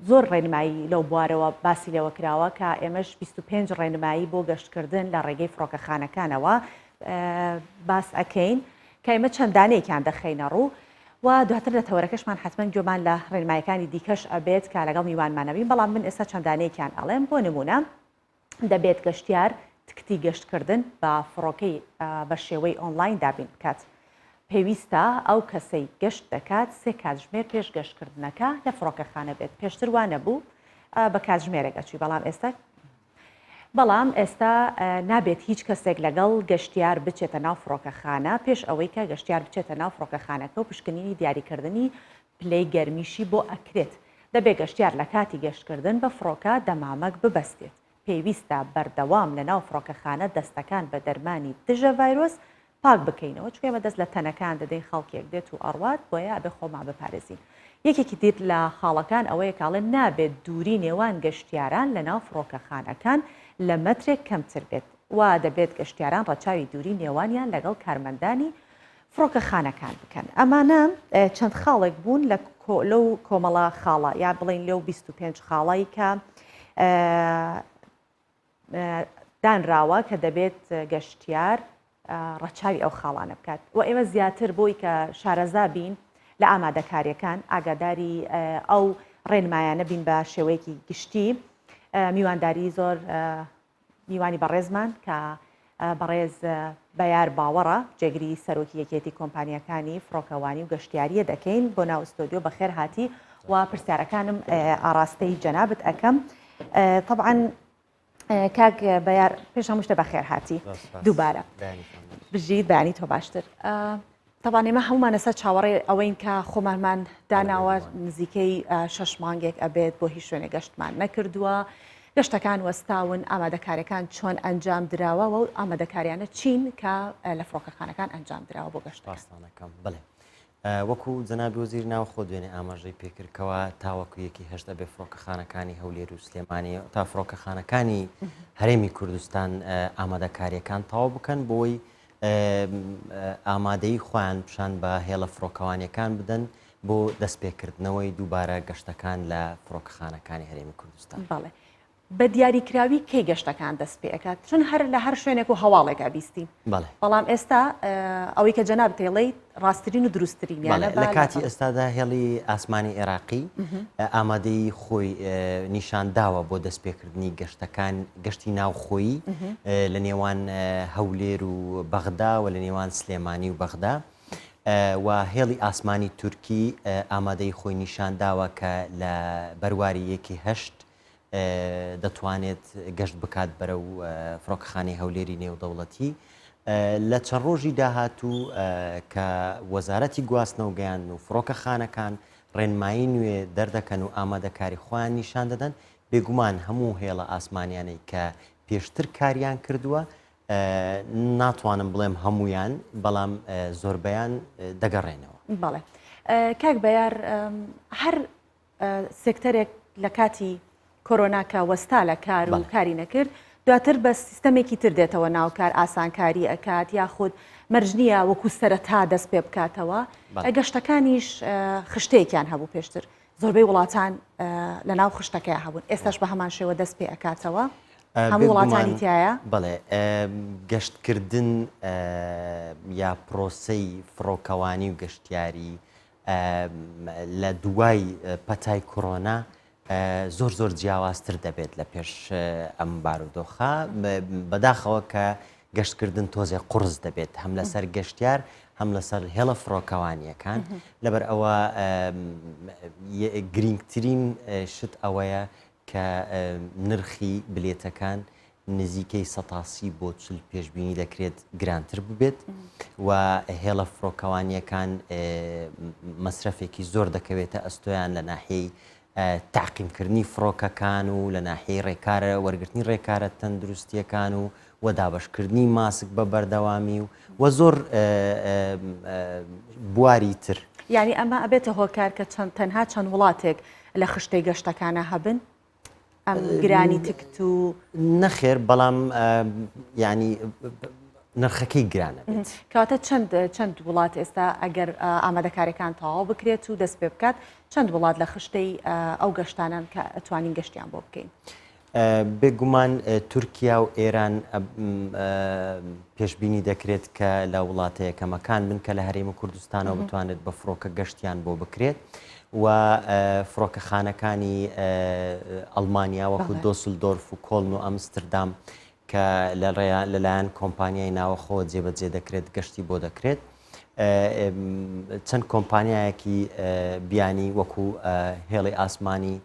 زۆر ڕێنمایی لەو بوارەوە باسی لێوە کراوە کە ئێمەش 25 ڕێنمایی بۆ گەشتکردن لە ڕێگەی فڕۆکەخانەکانەوە. باس ئەکەین کە ئێمە چەند دانەیەکیان دەخەینە ڕوو و دواتر لە تەوەرەکەشمان حتمما گوێمان لە ڕێنمایەکانی دیکەش ئەبێت کە لەگەڵ میوانمانەبین بەڵام من ئێستا چەند دانەیەکیان ئەڵێم بۆ نمونە دەبێت گەشتیار تکتی گەشتکردن بە فڕۆکەی بە شێوەی ئۆنلاین دابین بکات. پێویستە ئەو کەسەی گەشت دەکات سێ کاتژمێر پێش گەشتکردنەکە لە فڕۆکەخانە بێت. پێشتر وا نەبوو بە کاتژمێرێک ئەچووی بەڵام ئێستا بەڵام ئێستا نابێت هیچ کەسێک لەگەڵ گەشتیار بچێتە ناو فڕۆکەخانە پێش ئەوەی کە گەشتیار بچێتە ناو فڕۆکەخانەکە و پشکنینی دیاریکردنی پلەی گەرمیشی بۆ ئەکرێت. دەبێ گەشتیار لە کاتی گەشتکردن بە فڕۆکە دەمامک ببەستێت. پێویستە بەردەوام لە ناو فڕۆکەخانە دەستەکان بە دەرمانی دژە ڤایرۆس پاک بکەینەوە، چونکە ئێمە دەست لە تەنەکان دەدەین خەڵکێک دێت و ئەڕوات، بۆیە ئەبێ خۆمان بپارێزین. یەکێکی تر لە خاڵەکان ئەوەیە کە ئەڵێن نابێت دووری نێوان گەشتیاران لە ناو فڕۆکەخانەکان لە مەترێک کەمتر بێت و دەبێت گەشتیاران ڕەچاوی دووری نێوانیان لەگەڵ کارمەندانی فڕۆکەخانەکان بکەن. ئەمانە چەند خاڵێک بوون لە لەو کۆمەڵە خاڵە یا بڵین لەو 25 خاڵی کە دانراوە کە دەبێت گەشتیار ڕەچاوی ئەو خاڵانە بکات و ئێمە زیاتر بۆی کە شارەزا بین لە ئامادەکاریەکان ئاگاداری ئەو ڕێنمایانە بین بە شێوەیەکی گشتی میوانداری زۆر میوانی بەڕێزمان کە بەڕێز بەیار باوەڕە جێگری سەرۆکی یەکێتی کۆمپانیاکانی فڕۆکەوانی و گەشتیاریە دەکەین بۆ ناو ستۆدیۆ بەخێر هاتی و پرسیارەکانم ئاراستەی جەنابت ئەەکەم طبعا کاک بەیار پێش هەموو شتە بەخێر هاتی دووبارە بژیت بەیانی تۆ باشتر تەبان ئێمە هەمومان لەسەر چاوەڕێ ئەوەین کە خۆمانمان داناوە نزیکەی شەش مانگێک ئەبێت بۆ هیچ شوێنێک گەشتمان نەکردووە گەشتەکان وەستاون ئامادەکارەکان چۆن ئەنجام دراوە و ئامادەکاریانە چین کە لە فڕۆکەخانەکان ئەنجام دراوە بۆ گەشتەکان بڵێ وەکو جەنابی وەزیر ناوخۆ دوێنێ ئاماژەی پێکرد کەوا تاوەکو یەکی هەشت ئەبێ فڕۆکەخانەکانی هەولێر و سلێمانی تا فڕۆکەخانەکانی هەرێمی کوردستان ئامادەکاریەکان تەواو بکەن بۆی ئامادەی خۆیان پیشان بە هێڵە فڕۆکەوانیەکان بدەن بۆ دەستپێکردنەوەی دووبارە گەشتەکان لە فڕۆکەخانەکانی هەرێمی کوردستان. بەڵێ بە دیاریکراوی کەی گەشتەکان دەست پێ ئەکات چون هەر لە هەر شوێنێک و هەواڵێک ئەبیستین بەڵام ئێستا ئەوەی کە جەناب تێڵیت ڕاستترین و دروستترینیانە لە کاتی ئێستادا هێڵی ئاسمانی عێراقی ئامادەی خۆی نیشان داوە بۆ دەستپێکردنی گەشتەکان گەشتی ناوخۆیی لە نێوان هەولێر و بەغدا و لە نێوان سلێمانی و بەغدا و هێڵی ئاسمانی تورکی ئامادەی خۆی نیشان داوە کە لە بەرواری یەکی هەشت دەتوانێت گەشت بکات بەرەو فڕۆکەخانەی هەولێری نێودەوڵەتی. لە چەند ڕۆژی داهاتوو کە وەزارەتی گواستنەوە گەیاندن و فڕۆکەخانەکان ڕێنمایی نوێ دەردەکەن و ئامادەکاری خۆیان نیشان دەدەن، بێگومان هەموو هێڵە ئاسمانیانەی کە پێشتر کاریان کردووە ناتوانم بڵێم هەمویان بەڵام زۆربەیان دەگەڕێنەوە. بەڵێ کاک بەیار هەر سێکتەرێک لە کاتی کۆرۆنا کە وەستا لە کار و کاری نەکرد دواتر بە سیستەمێکی تر دێتەوە ناو کار ئاسانکاری ئەکات یاخود مەرج نییە وەکو سەرەتا دەست پێ بکاتەوە گەشتەکانیش خشتەیەکیان هەبوو پێشتر زۆربەی وڵاتان لە ناو خشتەکەی هەبوون ئێستاش بە هەمان شێوە دەست پێ ئەکاتەوە هەموو وڵاتانی تایە بەڵێ گەشتکردن یا پرۆسەی فڕۆکەوانی و گەشتیاری لە دوای پەتای کۆرۆنا زۆر زۆر جیاوازتر دەبێت لە پێش ئەم بارودۆخە بەداخەوە کە گەشتکردن تۆزێ قڕز دەبێت هەم لەسەر گەشتیار هەم لەسەر هێڵە فڕۆکەوانیەکان لەبەر ئەوە گرنگترین شت ئەوەیە کە نرخی بلێتەکان نزیکەی 130 بۆ 40 پێشبینی دەکرێت گرانتر ببێت و هێڵە فڕۆکەوانییەکان مەسرەفێکی زۆر دەکەوێتە ئەستۆیان لە ناحیەی تەعقیمکردنی فڕۆکەکان و لە ناحیەی ڕێکارە وەرگرتنی ڕێکارە تەندروستییەکان و و دابەشکردنی ماسک بە بەردەوامی و و زۆر بواری تر. یانی ئەمە ئەبێتە هۆکار کە چەند تەنها چەند وڵاتێک لە خشتەی گەشتەکانە هەبن؟ ئەم گرانی تکت و. نەخێر بەڵام یانی نرخەکەی گرانە بێت. کەواتە چەند چەند وڵات ئێستا ئەگەر ئامادەکاریەکان تەواو بکرێت و دەست پێ بکات چەند وڵات لە خشتەی ئەو گەشتانەن کە ئەتوانین گەشتیان بۆ بکەین؟ بێگومان تورکیا و ئێران پێشبینی دەکرێت کە لە وڵاتە یەکەمەکان بن کە لە هەرێمی کوردستانەوە بتوانێت بە فڕۆکە گەشتیان بۆ بکرێت و فڕۆکەخانەکانی ئەڵمانیا وەکو دۆسلدۆرف و کۆڵن و ئەمستردام کە لەلایەن کۆمپانیای ناوەخۆ جێبەجێ دەکرێت گەشتی بۆ دەکرێت. چەند کۆمپانیایەکی بیانی وەکو هێڵی ئاسمانی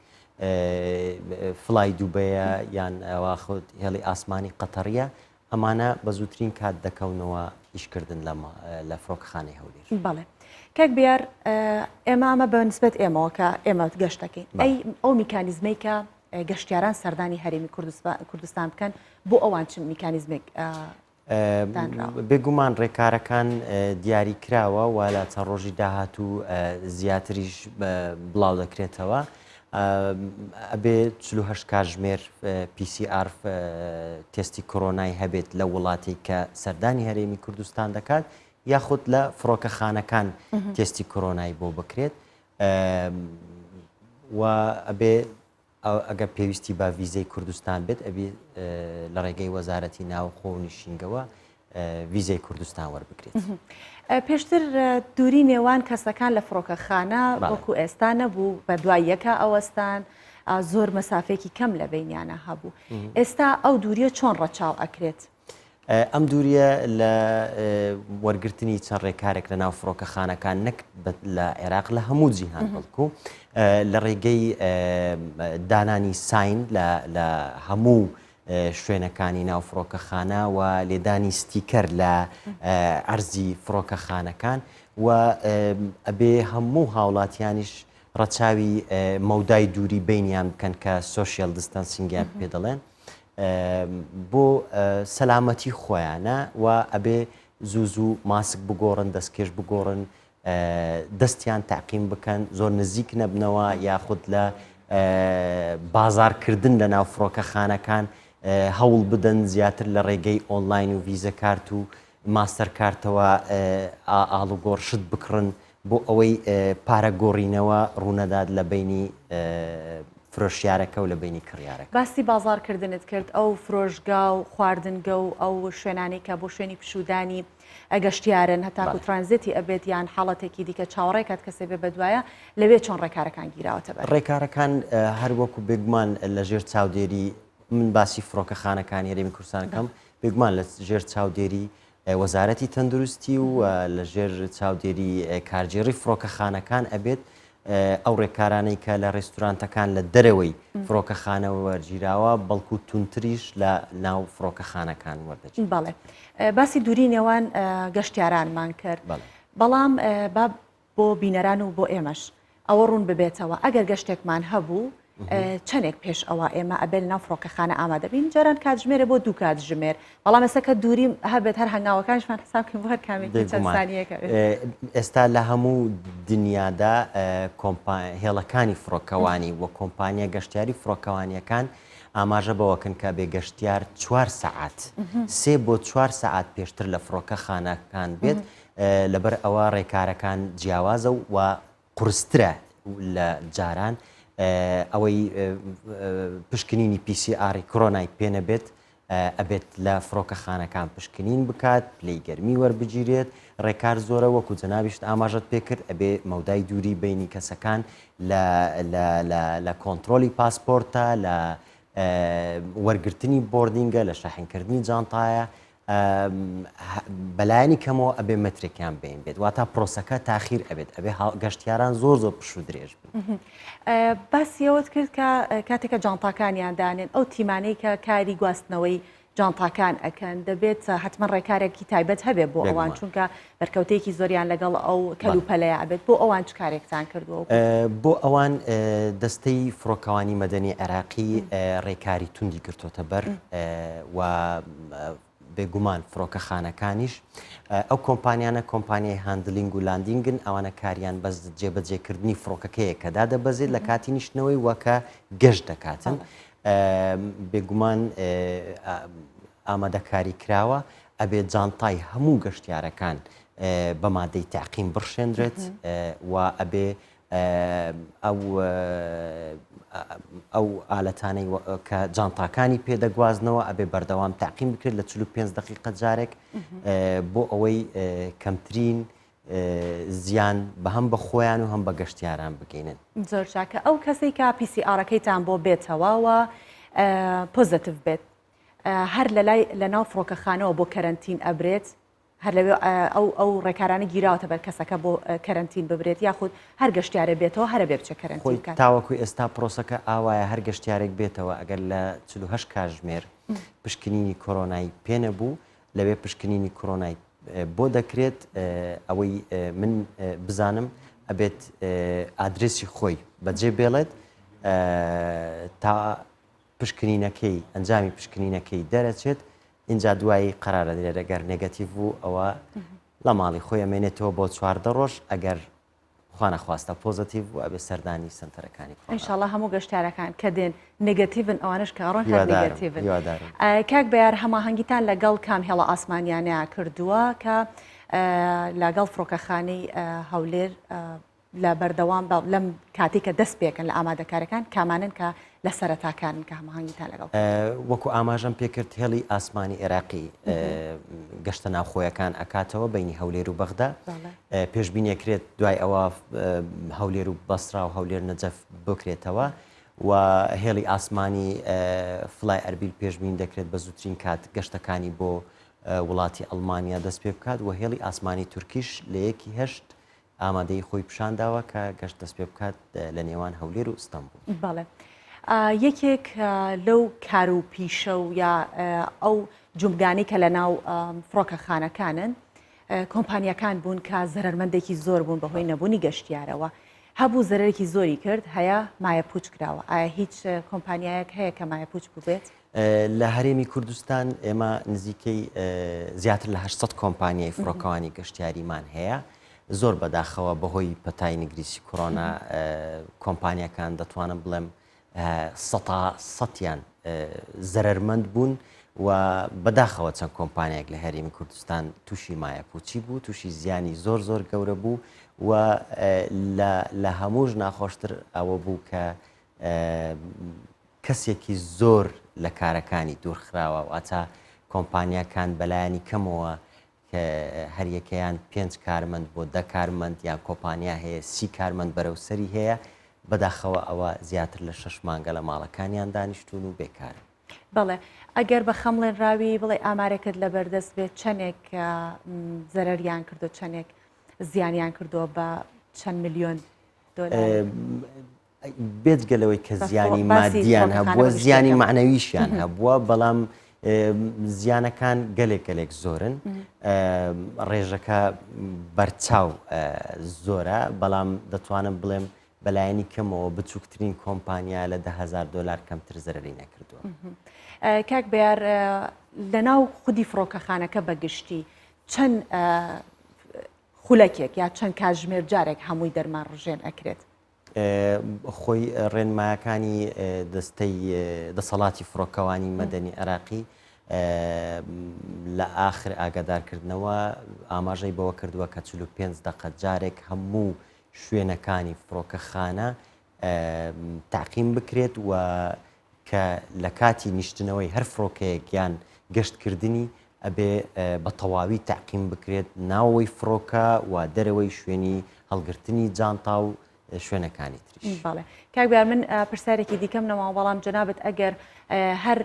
فلای دوبەیە یان خود هێڵی ئاسمانی قەتەڕیە ئەمانە بە زووترین کات دەکەونەوە ئیشکردن لە فڕۆکەخانەی هەولێر. بەڵێ کاک بیار ئێمە ئەمە بە نسبەت ئێمەوە کە ئێمە گەشت دەکەین ئەی ئەو میکانیزمەی کە گەشتیاران سەردانی هەرێمی کوردستان بکەن بۆ ئەوان چ میکانیزمێک بێگومان ڕێکارەکان دیاری کراوە و لە چەند ڕۆژی داهاتوو زیاتریش بڵاو دەکرێتەوە. ئەبێ 48 کاتژمێر PCR تێستی کۆرۆنای هەبێت لە وڵاتی کە سەردانی هەرێمی کوردستان دەکات یاخود لە فڕۆکەخانەکان تێستی کۆرۆنای بۆ بکرێت و ئەبێ ئەگەر پێویستی بە ڤیزەی کوردستان بێت ئەبی لە ڕێگەی وەزارەتی ناوخۆ و نیشینگەوە ڤیزەی کوردستان وەربگرێت. پێشتر دووری نێوان کەسەکان لە فڕۆکەخانە وەکو ئێستا نەبوو بە دوای یەکا ئەوەستان زۆر مەسافێکی کەم لە بینیانە هەبوو ئێستا ئەو دووریە چۆن ڕەچاو ئەکرێت؟ ئەم دووریە لە وەرگرتنی چەند ڕێکارێک لە ناو فڕۆکەخانەکان نەک لە عێراق لە هەموو جیهان بەڵکو لە ڕێگەی دانانی sign لە هەموو شوێنەکانی ناو فڕۆکەخانە و لێدانی ستیکەر لە ئەرزی فڕۆکەخانەکان و ئەبێ هەموو هاوڵاتیانیش ڕەچاوی مەودای دووری بینیان بکەن کە social distancing یان پێ دەڵێن. بۆ سەلامەتی خۆیانە و ئەبێ زوو زوو ماسک بگۆڕن دەستکێش بگۆڕن دەستیان تاقیم بکەن زۆر نزیک نەبنەوە یاخود لە بازارکردن لە ناو فڕۆکەخانەکان هەوڵ بدەن زیاتر لە ڕێگەی ئۆنلاین و ڤیزە کارت و ماستەر کارتەوە ئاڵوگۆڕ شت بکڕن بۆ ئەوەی پارە گۆڕینەوە ڕوونەدات لە بەینی فرۆشیارەکە و لە بەینی کڕیارەکە. باسی بازاڕکردنت کرد، ئەو فرۆشگا و خواردنگە و ئەو شوێنانەی کە بۆ شوێنی پشوودانی گەشتیارن هەتاکو ترانزێتی ئەبێت یان حاڵەتێکی دیکە چاوەڕێ کات کەسێ بێ بەدوایە، لەوێ چۆن ڕێکارەکان گیراوەتە بەر؟ ڕێکارەکان هەر وەکو بێگومان لە ژێر چاودێری من باسی فڕۆکەخانەکانی هەرێمی کوردستان کەم، بێگومان لە ژێر چاودێری وەزارەتی تەندروستی و لە ژێر چاودێری کارگێڕی فڕۆکەخانەکان ئەبێت ئەو ڕێکارانەی کە لە ڕێستورانتەکان لە دەرەوەی فڕۆکەخانە وەرگیراوە بەڵکو توندتریش لە ناو فڕۆکەخانەکان وەردەگیرێت. بەڵێ باسی دووری نێوان گەشتیارانمان کرد بەڵام با بۆ بینەران و بۆ ئێمەش ئەوە ڕوون ببێتەوە ئەگەر گەشتێکمان هەبوو چەندێک پێش ئەوە ئێمە ئەبێت لەناو فڕۆکەخانە ئامادە بین جاران کاتژمێرە بۆ دوو کاتژمێر بەڵام ئێستا کە دووری هەبێت هەر هەنگاوەکانیشمان حساب کەین بۆ هەر کامێکی چەند سانیەکە ئێستا لە هەموو دنیادا هێڵەکانی فڕۆکەوانی و کۆمپانیا گەشتیاری فڕۆکەوانیەکان ئاماژە بەوەکەن کە بێ گەشتیار چوار سەعات سێ بۆ چوار سەعات پێشتر لە فڕۆکەخانەکان بێت لەبەر ئەوە ڕێکارەکان جیاوازە و قورسترە لە جاران ئەوەی پشکنینی PCR ی کۆرۆنای پێ نەبێت ئەبێت لە فڕۆکەخانەکان پشکنین بکات پلەی گەرمی وەربگیرێت ڕێکار زۆرە وەکو جەنابیشت ئاماژەت پێکرد ئەبێ مەودای دووری بینی کەسەکان لە کۆنتترۆلی پاسپۆرتە لە وەرگرتنی boarding ە لە شەحنکردنی جانتایە بەلایەنی کەمەوە ئەبێ مەترێکیان بین بێت واتا پرۆسەکە تاخیر ئەبێت ئەبێ گەشتیاران زۆر زۆر پشوو درێژ بن. باسی ئەوەت کرد کە کاتێکە جانتاکانیان دانێن ئەو تیمانەی کە کاری گواستنەوەی جانتاکان ئەکەن دەبێت حتمما ڕێکارێکی تایبەت هەبێت بۆ ئەوان چونکە بەرکەوتەیەکی زۆریان لەگەڵ ئەو کەلوپەلەیە ئەبێت بۆ ئەوان چ کارێکتان کردووە؟ بۆ ئەوان دەستەی فڕۆکەوانی مەدەنی عێراقی ڕێکاری توندی گرتۆتە بەر و بێگومان فڕۆکەخانەکانیش ئەو کۆمپانیانە کۆمپانیای handling و landing ن ئەوانە کاریان بەس جێبەجێکردنی فڕۆکەکەیە کە دادەبەزێت لە کاتی نیشتنەوەی وەکە گەشت دەکاتن بێگومان ئامادەکاری کراوە ئەبێ جانتای هەموو گەشتیارەکان بە مادەی تەعقیم بڕشێنرێت و ئەبێ. ئەو ئەو ئالەتانەی کە جانتاکانی پێ دەگوازنەوە ئەبێ بەردەوام تاقیم بکرێت لە 45 دقیقە جارێک بۆ ئەوەی کەمترین زیان بە هەم بە خۆیان و هەم بە گەشتیاران بگەینن. زۆر چاکە ئەو کەسەی کە PCR ەکەیتان بۆ بێتەوە و positive بێت هەر لەلای لەناو فڕۆکەخانەوە بۆ کەرەنتین ئەبرێت هەر لەوێ ئەو ئەو ڕێکارانە گیراوەتە بەر کەسەکە بۆ کەرەنتین ببرێت یاخود هەر گەشتیارێ بێتەوە هەرە بێ بچێ کەرەنتین خۆی بکات؟ تاوەکو ئێستا پرۆسەکە ئاوایە هەر گەشتیارێک بێتەوە ئەگەر لە 48 کاژمێر پشکنینی کۆرۆنای پێ نەبوو لەوێ پشکنینی کۆرۆنای بۆ دەکرێت ئەوەی من بزانم ئەبێت ئادرسی خۆی بەجێ بێڵێت تا پشکنینەکەی ئەنجامی پشکنینەکەی دەرەچێت ئینجا دوایی قەرار ئەدرێت ئەگەر negative بوو ئەوە لە ماڵی خۆی ئەمێنێتەوە بۆ 14 ڕۆژ ئەگەر خوانەخواستە positive بوو ئەبێ سەردانی سەنتەرەکانی کۆرۆنا ئینشاڵڵا هەموو گەشتیارەکان کە دێن negative ن ئەوانەش کە ئەڕۆن هەر هیوادارم negative ن هیوادارم. کاک بەیار هەماهەنگیتان لەگەڵ کام هێڵە ئاسمانیانەیا کردووە کە لەگەڵ فڕۆکەخانەی هەولێر لە بەردەوام بە لەم کاتەی کە دەست پێکەن لە ئامادەکارەکان کامانەن کە لە سەرەتاکانن کە هەماهەنگیتان لەگەڵ کردوون؟ وەکو ئاماژەم پێکرد هێڵی ئاسمانی عێراقی گەشتە ناوخۆیەکان ئەکاتەوە بەینی هەولێر و بەغدا پێشبینی ئەکرێت دوای ئەوە هەولێر و بەسرا و هەولێر نەجەف بکرێتەوە و هێڵی ئاسمانی فلای ئەربیل پێشبینی دەکرێت بە زووترین کات گەشتەکانی بۆ وڵاتی ئەڵمانیا دەست پێ بکات و هێڵی ئاسمانی تورکیش لە یەکی هەشت ئامادەیی خۆی پیشانداوە کە گەشت دەست پێ بکات لە نێوان هەولێر و ئیستەنبوڵ. بەڵێ. یەکێک لەو کار و پیشە و یا ئەو جومگانەی کە لە ناو فڕۆکەخانەکانن کۆمپانیاکان بوون کە زەرەرمەندێکی زۆر بوون بەهۆی نەبوونی گەشتیارەوە. هەبوو زەرەرێکی زۆری کرد، هەیە مایەپووچ کراوە. ئایا هیچ کۆمپانیایەک هەیە کە مایەپووچ بووبێت؟ لە هەرێمی کوردستان ئێمە نزیکەی زیاتر لە 800 کۆمپانیای فڕۆکەوانی گەشتیاریمان هەیە. زۆر بەداخەوە بەهۆی پەتای نگریسی کۆرۆنا کۆمپانیاکان دەتوانم بڵێم سەتا سەتیان زەرەرمەند بوون و بەداخەوە چەند کۆمپانیایەک لە هەرێمی کوردستان تووشی مایەپوچی بوو تووشی زیانی زۆر زۆر گەورە بوو و لە هەمووش ناخۆشتر ئەوە بوو کە کەسێکی زۆر لە کارەکانی دوورخراوە واتە کۆمپانیاکان بەلایەنی کەمەوە کە هەریەکەیان پێنج کارمەند بۆ دە کارمەند یان کۆپانیا هەیە سی کارمەند بەرەو سەری هەیە، بەداخەوە ئەوە زیاتر لە شەش مانگە لە ماڵەکانیان دانیشتوون و بێکارن. بەڵێ ئەگەر بە خەمڵێنراوی بڵێ ئامارێکت لەبەردەست بێت چەندێک زەرەریان کردو چەندێک زیانیان کردووە بە چەند ملیۆن دۆلار؟ بێجگە لەوەی کە زیانی مادیان هەبووە زیانی معنەویشیان هەبووە بەڵام زیانەکان گەلێک گەلێک زۆرن ڕێژەکە بەرچاو زۆرە بەڵام دەتوانم بڵێم بەلایەنی کەمەوە بچووکترین کۆمپانیا لە دههزار دلار کەمتر زەرری نەکردووە. کاک بەیار لەناو خودی فڕۆکەخانەکە بەگشتی چەند خولەکێک یا چەند کاتژمێر جارێک هەمووی دەرمان ڕژێن ئەکرێت؟ خۆی ڕێنمایەکانی دەستەی دەسەڵاتی فڕۆکەوانی مەدەنی عێراقی لە ئاخر ئاگادارکردنەوە ئاماژەی بەوە کردووە کە 45 دقە جارێک هەموو شوێنەکانی فڕۆکەخانە تاقیم بکرێت و کە لە کاتی نیشتنەوەی هەر فڕۆکەیەک یان گەشتکردنی ئەبێ بە تەواوی تەعقیم بکرێت ناوەوەی فڕۆکە و دەرەوەی شوێنی هەڵگرتنی جانتا و شوێنەکانی تریش. بەڵێ کاک بەیار من پرسیارێکی دیکەم نەماوە بەڵام جەنابت ئەگەر هەر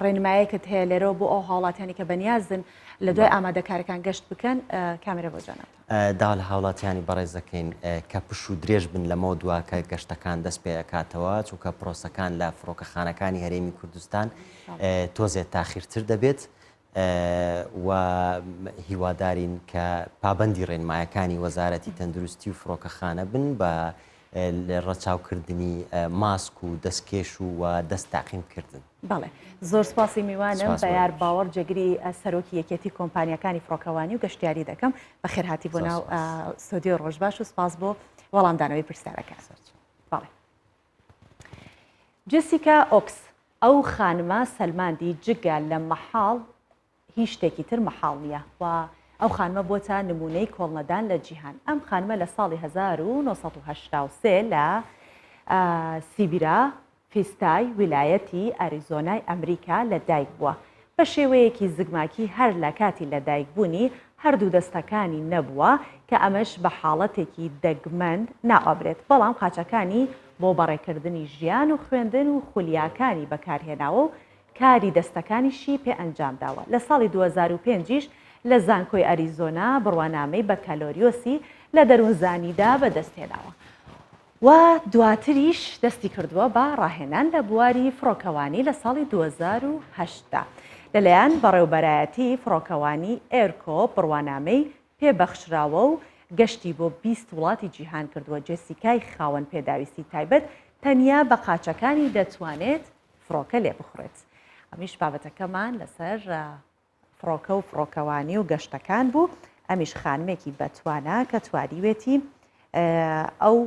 ڕێنمایەکت هەیە لێرەوە بۆ ئەو هاوڵاتیانی کە بەنیازن لە دوای ئامادەکارەکان گەشت بکەن کامێرە بۆ جەنابتان. داوا لە هاوڵاتیانی بەڕێز دەکەین کە پشوو درێژ بن لەمەوە دوا کە گەشتەکان دەست پێ ئەکاتەوە چونکە پرۆسەکان لە فڕۆکەخانەکانی هەرێمی کوردستان تۆزێ تاخیرتر دەبێت و هیوادارین کە پابەندی ڕێنمایەکانی وەزارەتی تەندروستی و فڕۆکەخانە بن بە ڕەچاوکردنی ماسک و دەستکێش و دەست تاقیمکردن. بەڵێ زۆر سپاسی میوانم سپاس بۆ بەیار ئێوەش. باوەڕ جێگری سەرۆکی یەکێتی کۆمپانیاکانی فڕۆکەوانی و گەشتیاری دەکەم بەخێرهاتی بۆ زۆر ناو سپاس. ستۆدیۆی ڕۆژباش و سپاس بۆ وەڵامدانەوەی پرسیارەکان. سەرچاو. بەڵێ. جێسیکا ئۆکس ئەو خانمە سەلماندی جگە لە مەحاڵ هیچ شتێکی تر مەحاڵ نییە و. ئەو خانمە بۆتە نموونەی کۆڵنەدان لە جیهان. ئەم خانمە لە ساڵی 1983 لە سیبیرا فیستای ویلایەتی ئەریزۆنای ئەمریکا لە دایک بووە. بە شێوەیەکی زگماکی هەر لە کاتی لەدایکبوونی هەردوو دەستەکانی نەبووە کە ئەمەش بە حاڵەتێکی دەگمەن ناوئەبرێت، بەڵام قاچەکانی بۆ بەڕێکردنی ژیان و خوێندن و خولیاکانی بەکارهێناوە و کاری دەستەکانیشی پێ ئەنجامداوە. لە ساڵی 2005 یش لە زانکۆی ئەریزۆنا بڕوانامەی بەکالۆریۆسی لە دەروونزانیدا بەدەستهێناوە و دواتریش دەستی کردووە بە ڕاهێنان لە بواری فڕۆکەوانی لە ساڵی 2008 دا لەلایەن بەڕێوبەرایەتی فڕۆکەوانی ئێرکۆ بڕوانامەی پێ بەخشراوە و گەشتی بۆ 20 وڵاتی جیهان کردووە. جێسیکای خاوەن پێداویستی تایبەت تەنیا بە قاچەکانی دەتوانێت فڕۆکە لێبخوڕێت. ئەمیش بابەتەکەمان لەسەر فڕۆکە و فڕۆکەوانی و گەشتەکان بوو، ئەمیش خانمێکی بەتوانا کە توانیوێتی ئەو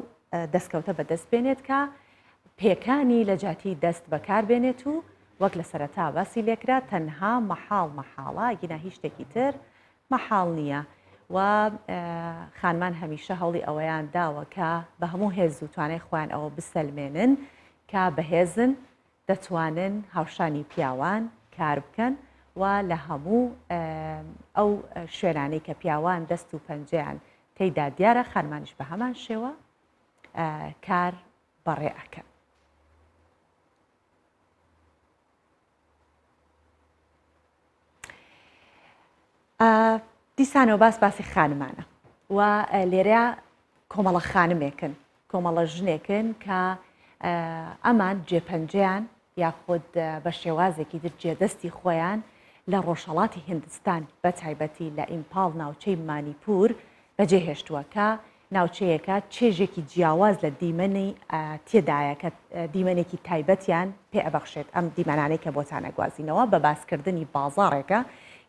دەستکەوتە بەدەست بێنێت کە پێکانی لە جاتی دەست بەکار بێنێت و وەک لە سەرەتا باسی لێکرا تەنها مەحاڵ مەحاڵە گینا هیچ شتێکی تر مەحاڵ نییە و خانمان هەمیشە هەوڵی ئەوەیان داوە کە بە هەموو هێز و توانای خۆیان ئەوە بسەلمێنن کە بەهێزن دەتوانن هاوشانی پیاوان کار بکەن و لە هەموو ئەو شوێنانەی کە پیاوان دەست و پەنجەیان تێیدا دیارە خانمانیش بە هەمان شێوە کار بەڕێ ئەکەن. دیسانەوە باس باسی خانمانە و لێرە کۆمەڵە خانمێکن کۆمەڵە ژنێکن کە ئەمان جێپەنجەیان یاخود بە شێوازێکی تر جێدەستی خۆیان لە ڕۆژهەڵاتی هندستان بە تایبەتی لە ئیمپاڵ ناوچەی مانیپور بەجێهێشتووە کە ناوچەیەکە چێژێکی جیاواز لە دیمەنی تێدایە کە دیمەنێکی تایبەتیان پێ ئەبەخشێت ئەم دیمەنانەی کە بۆتان ئەگوازینەوە بە باسکردنی بازاڕێکە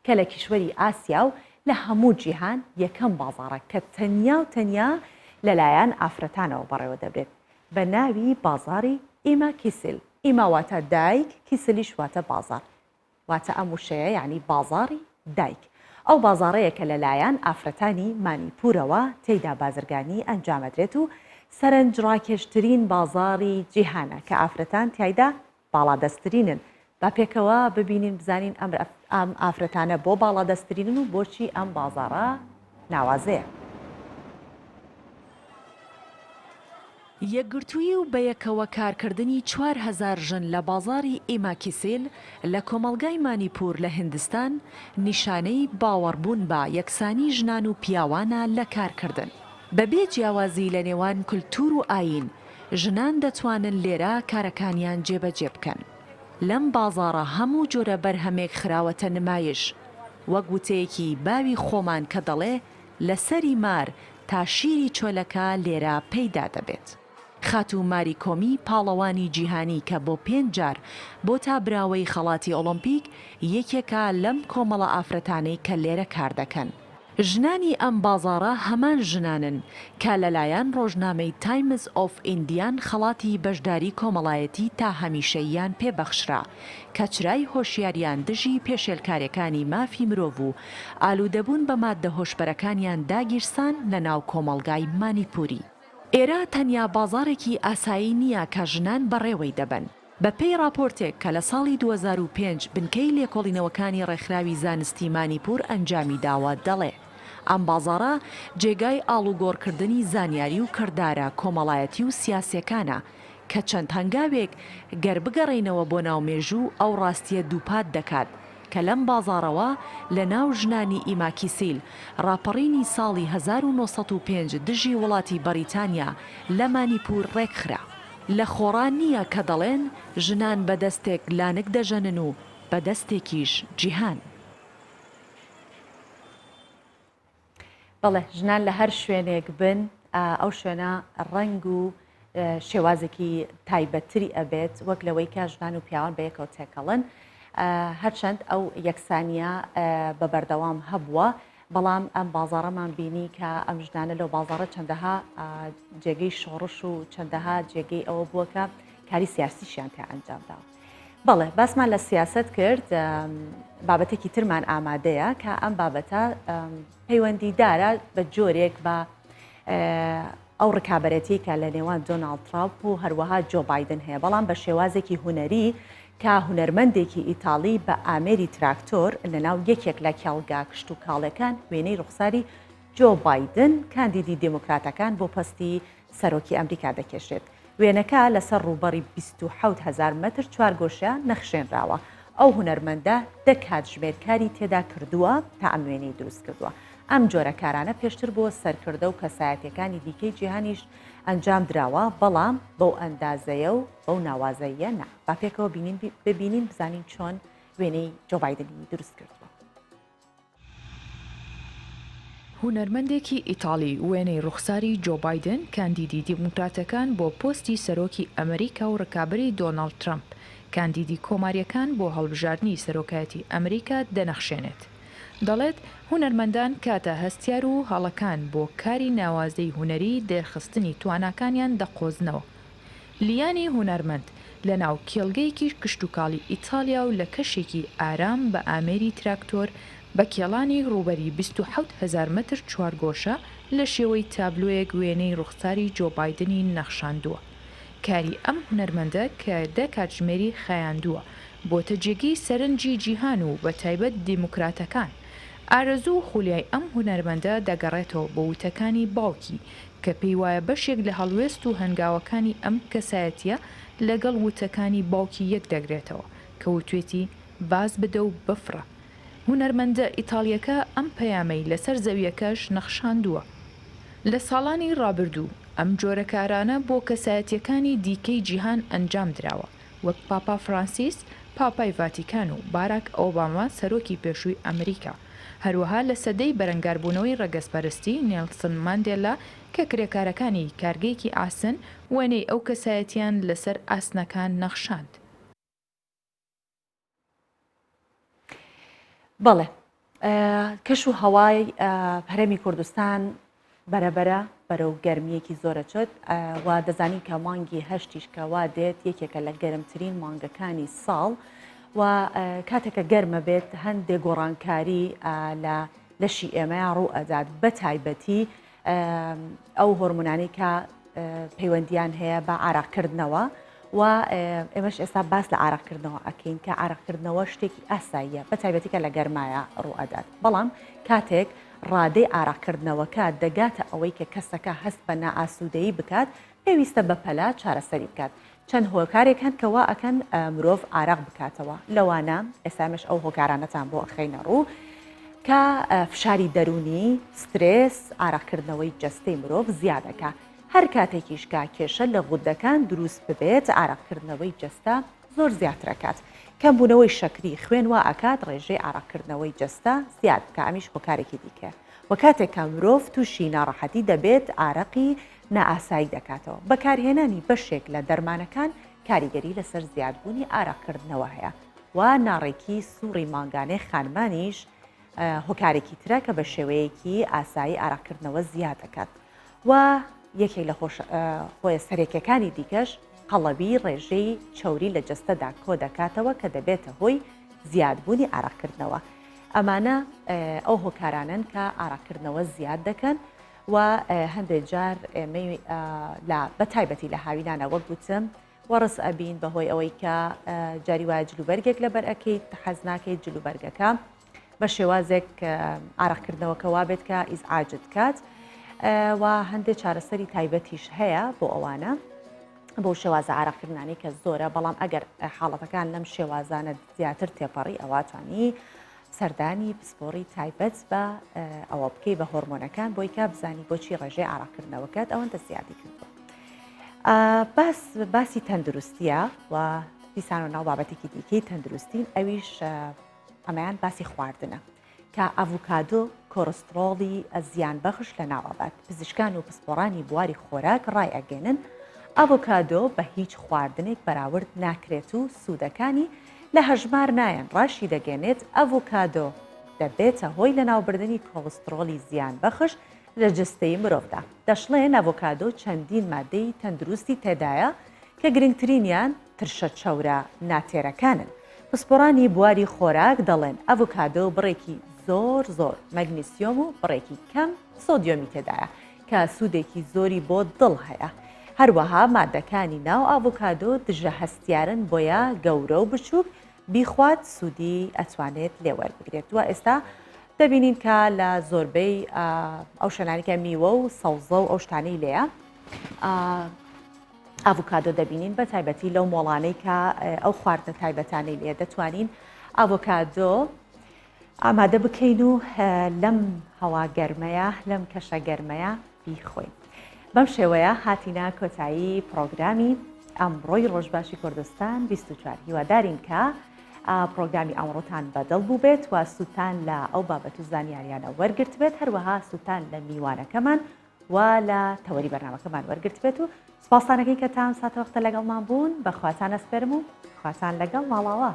کە لە کیشوەری ئاسیا و لە هەموو جیهان یەکەم بازاڕە کە تەنیا و تەنیا لەلایەن ئافرەتانەوە بەڕێوە دەبرێت بە ناوی بازاڕی ئیما کیسل، ئیما واتە دایک، کیسلیش واتە بازاڕ. واتە ئەم وشەیە یانی بازاڕی دایک. ئەو بازاڕەیە کە لەلایەن ئافرەتانی مانیپورەوە تێیدا بازرگانی ئەنجامەدرێت و سەرنجڕاکێشترین بازاڕی جیهانە کە ئافرەتان تیایدا باڵادەستترینن. با پێکەوە ببینین بزانین ئەم ئافرەتانە بۆ باڵادەستترینن و بۆچی ئەم بازاڕە ناوازەیە. یەکگرتوویی و بەیەکەوە کارکردنی 4000 ژن لە بازاڕی ئیماکیسیل لە کۆمەڵگای مانیپور لە هیندستان، نیشانەی باوەڕبوون بە یەکسانی ژنان و پیاوانە لە کارکردن. بەبێ جیاوازی لە نێوان کولتوور و ئایین، ژنان دەتوانن لێرە کارەکانیان جێبەجێ بکەن. لەم بازاڕە هەموو جۆرە بەرهەمێک خراوەتە نمایش. وەک وتەیەکی باوی خۆمان کە دەڵێ لە سەری مار تا شیری چۆلەکە لێرە پەیدا دەبێت. خاتوو ماری کۆمی پاڵەوانی جیهانی کە بۆ پێنج جار بۆتە براوەی خەڵاتی ئۆڵۆمپیک یەکێکە لەم کۆمەڵە ئافرەتانەی کە لێرە کار دەکەن. ژنانی ئەم بازاڕە هەمان ژنانن کە لەلایەن ڕۆژنامەی تایمز ئۆف ئیندیان خەڵاتی بەشداری کۆمەڵایەتی تا هەمیشەییان پێ بەخشرا کە چرای هۆشیاریان دژی پێشێلکارێکانی مافی مرۆڤ و ئالوودەبوون بە ماددە هۆشبەرەکانیان داگیرسان لە ناو کۆمەڵگای مانیپوری. ئێرە تەنیا بازاڕێکی ئاسایی نییە کە ژنان بەڕێوەی دەبەن. بە پێی ڕاپۆرتێک کە لە ساڵی 2005 بنکەی لێکۆڵینەوەکانی ڕێکخراوی زانستی مانیپور ئەنجامی داوە دەڵێ ئەم بازاڕە جێگای ئاڵوگۆڕکردنی زانیاری و کردارە کۆمەڵایەتی و سیاسیەکانە کە چەند هەنگاوێک گەر بگەڕێینەوە بۆ ناو مێژوو ئەو ڕاستیە دووپات دەکات کە لەم بازاڕەوە لە ناو ژنانی ئیماکیسیل ڕاپەڕینی ساڵی 1905 دژی وڵاتی بەڕیتانیا لە مانیپور ڕێکخرا. لە خۆڕا نییە کە دەڵێن ژنان بە دەستێک لانک دەژەنن و بە دەستێکیش جیهان. بەڵێ ژنان لە هەر شوێنێک بن ئەو شوێنە ڕەنگ و شێوازێکی تایبەتتری ئەبێت وەک لەوەی کە ژنان و پیاوان بە یەکەوە تێکەڵن هەرچەند ئەو یەکسانیە بە بەردەوام هەبووە بەڵام ئەم بازاڕەمان بینی کە ئەم ژنانە لەو بازاڕە چەندەها جێگەی شۆڕش و چەندەها جێگەی ئەوە بووە کە کاری سیاسیشیان تیا ئەنجامداوە. بەڵێ باسمان لە سیاسەت کرد بابەتێکی ترمان ئامادەیە کە ئەم بابەتە پەیوەندیدارە بە جۆرێک بە ئەو ڕکابەرێتی کە لە نێوان دۆناڵد ترامپ و هەروەها جۆ بایدن هەیە بەڵام بە شێوازێکی هونەری کە هونەرمەندێکی ئیتاڵی بە ئامێری تراکتۆر لە ناو یەکێک لە کێڵگە کشتوکاڵەکان وێنەی ڕوخساری جۆ بایدن کاندیدی دێموکراتەکان بۆ پەستی سەرۆکی ئەمریکا دەکێشێت. وێنەکە لەسەر ڕووبەڕی 27 هەزار مەتر چوارگۆشە نەخشێنراوە. ئەو هونەرمەندە دە کاتژمێر کاری تێدا کردووە تا ئەم وێنەی دروست کردووە. ئەم جۆرە کارانە پێشتر بۆ سەرکردە و کەسایەتییەکانی دیکەی جیهانیش ئەنجام دراوە، بەڵام بەو ئەندازەیە و بەو ناوازەییە نا. با پێکەوە ببینین بزانین چۆن وێنەی جۆ بایدنی دروست کردووە. هونەرمەندێکی ئیتاڵی وێنەی ڕوخساری جۆ بایدن، کاندیدی دیموکراتەکان بۆ پۆستی سەرۆکی ئەمریکا و ڕکابەری دۆناڵد ترەمپ، کاندیدی کۆمارییەکان بۆ هەڵبژاردنی سەرۆکایەتی ئەمریکا دەنەخشێنێت. دەڵێت، هونەرمەندان کاتە هەستیار و هەڵەکان بۆ کاری ناوازەی هونەری دێرخستنی تواناکانیان دەقۆزنەوە. لیانی هونەرمەند لە ناو کێڵگەیەکی کشتوکاڵی ئیتاڵیا و لە کەشێکی ئارام بە ئامێری تراکتۆر بە کێڵانی ڕووبەری 27 هەزار مەتر چوارگۆشە لە شێوەی تابلۆیەک وێنەی ڕوخساری جۆ بایدنی نەخشاندووە. کاری ئەم هونەرمەندە کە دە کاتژمێری خایاندووە بۆتە جێگەی سەرنجی جیهان و بە تایبەت دیموکراتەکان. ئارەزوو و خولیای ئەم هونەرمەندە دەگەڕێتەوە بۆ وتەکانی باوکی کە پێی وایە بەشێک لە هەڵوێست و هەنگاوەکانی ئەم کەسایەتییە لەگەڵ وتەکانی باوکی یەک دەگرێتەوە کە وتوێتی باز بدە و بفڕە. هونەرمەندە ئیتاڵییەکە ئەم پەیامەی لەسەر زەوییەکەش نەخشاندووە. لە ساڵانی ڕابردوو ئەم جۆرە کارانە بۆ کەسایەتییەکانی دیکەی جیهان ئەنجام دراوە، وەک پاپا فرانسیس، پاپای ڤاتیکان و باراک ئۆباما سەرۆکی پێشووی ئەمریکا. هەروەها لە سەدەی بەرەنگاربوونەوەی ڕەگەزپەرستی، نێڵسن ماندێلا، کە کرێکارەکانی کارگەیەکی ئاسن، وێنەی ئەو کەسایەتییان لەسەر ئاسنەکان نەخشاند. بەڵێ کەش و هەوای هەرێمی کوردستان بەرەبەرە بەرەو گەرمییەکی زۆر ئەچێت و دەزانین کە مانگی هەشتیش کە وا دێت یەکێکە لە گەرمترین مانگەکانی ساڵ و کاتێکە گەرمە بێت هەندێک گۆڕانکاری لە لەشی ئێمەیان ڕوو ئەدات بە تایبەتی ئەو هۆرمۆنانەی کە پەیوەندیان هەیە بە عراقکردنەوە و ئێمەش ئێستا باس لە عراقکردنەوە ئەکەین کە عراقکردنەوە شتێکی ئاساییە بە تایبەتی کە لە گەرمایە ڕوو ئەدات بەڵام کاتێک ڕادەی ئارەقکردنەوەکە دەگاتە ئەوەی کە کەسەکە هەست بە نائاسوودەیی بکات، پێویستە بەپەلە چارەسەری بکات. چەند هۆکارێک هەن کە وا ئەکەن مرۆڤ ئارەق بکاتەوە، لەوانە، ئێستا ئێمەش ئەو هۆکارانەتان بۆ ئەخەینە ڕوو، کە فشاری دەروونی، سترێس، ئارەقکردنەوەی جەستەی مرۆڤ زیاد ئەکا. هەر کاتێکیش کە کێشە لە غوددەکان دروست ببێت، ئارەقکردنەوەی جەستە زۆر زیاتر ئەکات. کەمبوونەوەی شەکری خوێن وا ئەکات ڕێژەی ئارەقکردنەوەی جەستە زیاد بکا ئەمیش هۆکارێکی دیکەیە. وە کاتێک کە مرۆڤ تووشی ناڕەحەتی دەبێت ئارەقی نائاسایی دەکاتەوە. بەکارهێنانی بەشێک لە دەرمانەکان کاریگەری لەسەر زیادبوونی ئارەقکردنەوە هەیە. وە ناڕێکی سوڕی مانگانەی خانمانیش هۆکارێکی ترە کە بە شێوەیەکی ئاسایی ئارەقکردنەوە زیاد ئەکات. و یەکێک لە هۆیە سەرەکیەکانی دیکەش قەڵەوی ڕێژەی چەوری لە جەستەدا کۆدەکاتەوە کە دەبێتە هۆی زیادبوونی ئارەقکردنەوە. ئەمانە ئەو هۆکارانەن کە ئارەقکردنەوە زیاد دەکەن و هەندێک جار ئێمەی لە بە تایبەتی لە هاوینانە وەک گوتم وەڕس ئەبین بەهۆی ئەوەی کە جاری وایە جلوبەرگێک لەبەر ئەکەیت حەز ناکەیت جلوبەرگەکە بە شێوازێک ئارەقکردنەوەکە وابێت کە ئیزعاجت کات و هەندێک چارەسەری تایبەتیش هەیە بۆ ئەوانە بۆ شێوازە ئارەقکردنانی کە زۆرە بەڵام ئەگەر حاڵەتەکان لەم شێوازانە زیاتر تێپەڕی ئەوە توانی سەردانی پسپۆڕی تایبەت بە ئەوە بکەی بە هۆرمۆنەکان بۆی کە بزانی بۆچی ڕێژەی ئارەقکردنەوەکەت ئەوەندە زیادی کردووە. باس باسی تەندروستیە و دیسان و ناو بابەتێکی دیکەی تەندروستین ئەویش ئەمەیان باسی خواردنە کە ئەڤوکادۆ کۆڕستڕۆڵی زیانبەخش لەناو ئەبات، پزیشکان و پسپۆڕانی بواری خۆراک ڕایئەگەێنن ئەڤۆکادۆ بە هیچ خواردنێک بەراورد ناکرێت و سوودەکانی لە هەژمار نایەن، ڕاشیدەگەێنێت ئەڤۆکادۆ دەبێتە هۆی لەناوبردنی کۆڵستڕۆڵی زیانبەخش لە جەستەی مرۆڤدا. دەشڵێن ئەڤۆکادۆ چەندین مادەی تەندروستی تێدایە. کە گرنگترینیان ترشە چەورە ناتێرەکانن. پسپۆڕانی بواری خۆراک دەڵێن ئەڤۆکادۆ بڕێکی زۆر زۆر مەگنیسیۆم و بڕێکی کەم سۆدیۆمی تێدایە کە سوودێکی زۆری بۆ دڵ هەیە. هەروەها ماددەکانی ناو ئاڤۆکادۆ دژە هەستیارن بۆیە گەورە و بچووک بیخوات سوودی ئەتوانێت لێ وەربگرێت و ئێستا دەبینین کە لە زۆربەی ئەو شوێنانی کە میوە و سەوزە و ئەو شتانەی لێیە ئاڤۆکادۆ دەبینین بە تایبەتی لەو مۆڵانەی کە ئەو خواردنە تایبەتانەی لێ دەتوانین ئاڤۆکادۆ ئامادە بکەین و لەم هەوا گەرمەیە لەم کەشە گەرمەیە بیخۆین. بەم شێوەیە هاتینە کۆتایی پڕۆگرامی ئەمڕۆی ڕۆژباشی کوردستان 24 هیوادارین کە پڕۆگرامی ئەمڕۆتان بەدڵ بووبێت و سوودتان لە ئەو بابەت و زانیاریانە وەرگرتبێت هەروەها سوودتان لە میوانەکەمان و لە تەوەری بەرنامەکەمان وەرگرتبێت و سپاستانەکەی کە تا ئەم ساتەوەختە لەگەڵمان بوون بەخواتان ئەسپێرم و خواتان لەگەڵ ماڵاوا.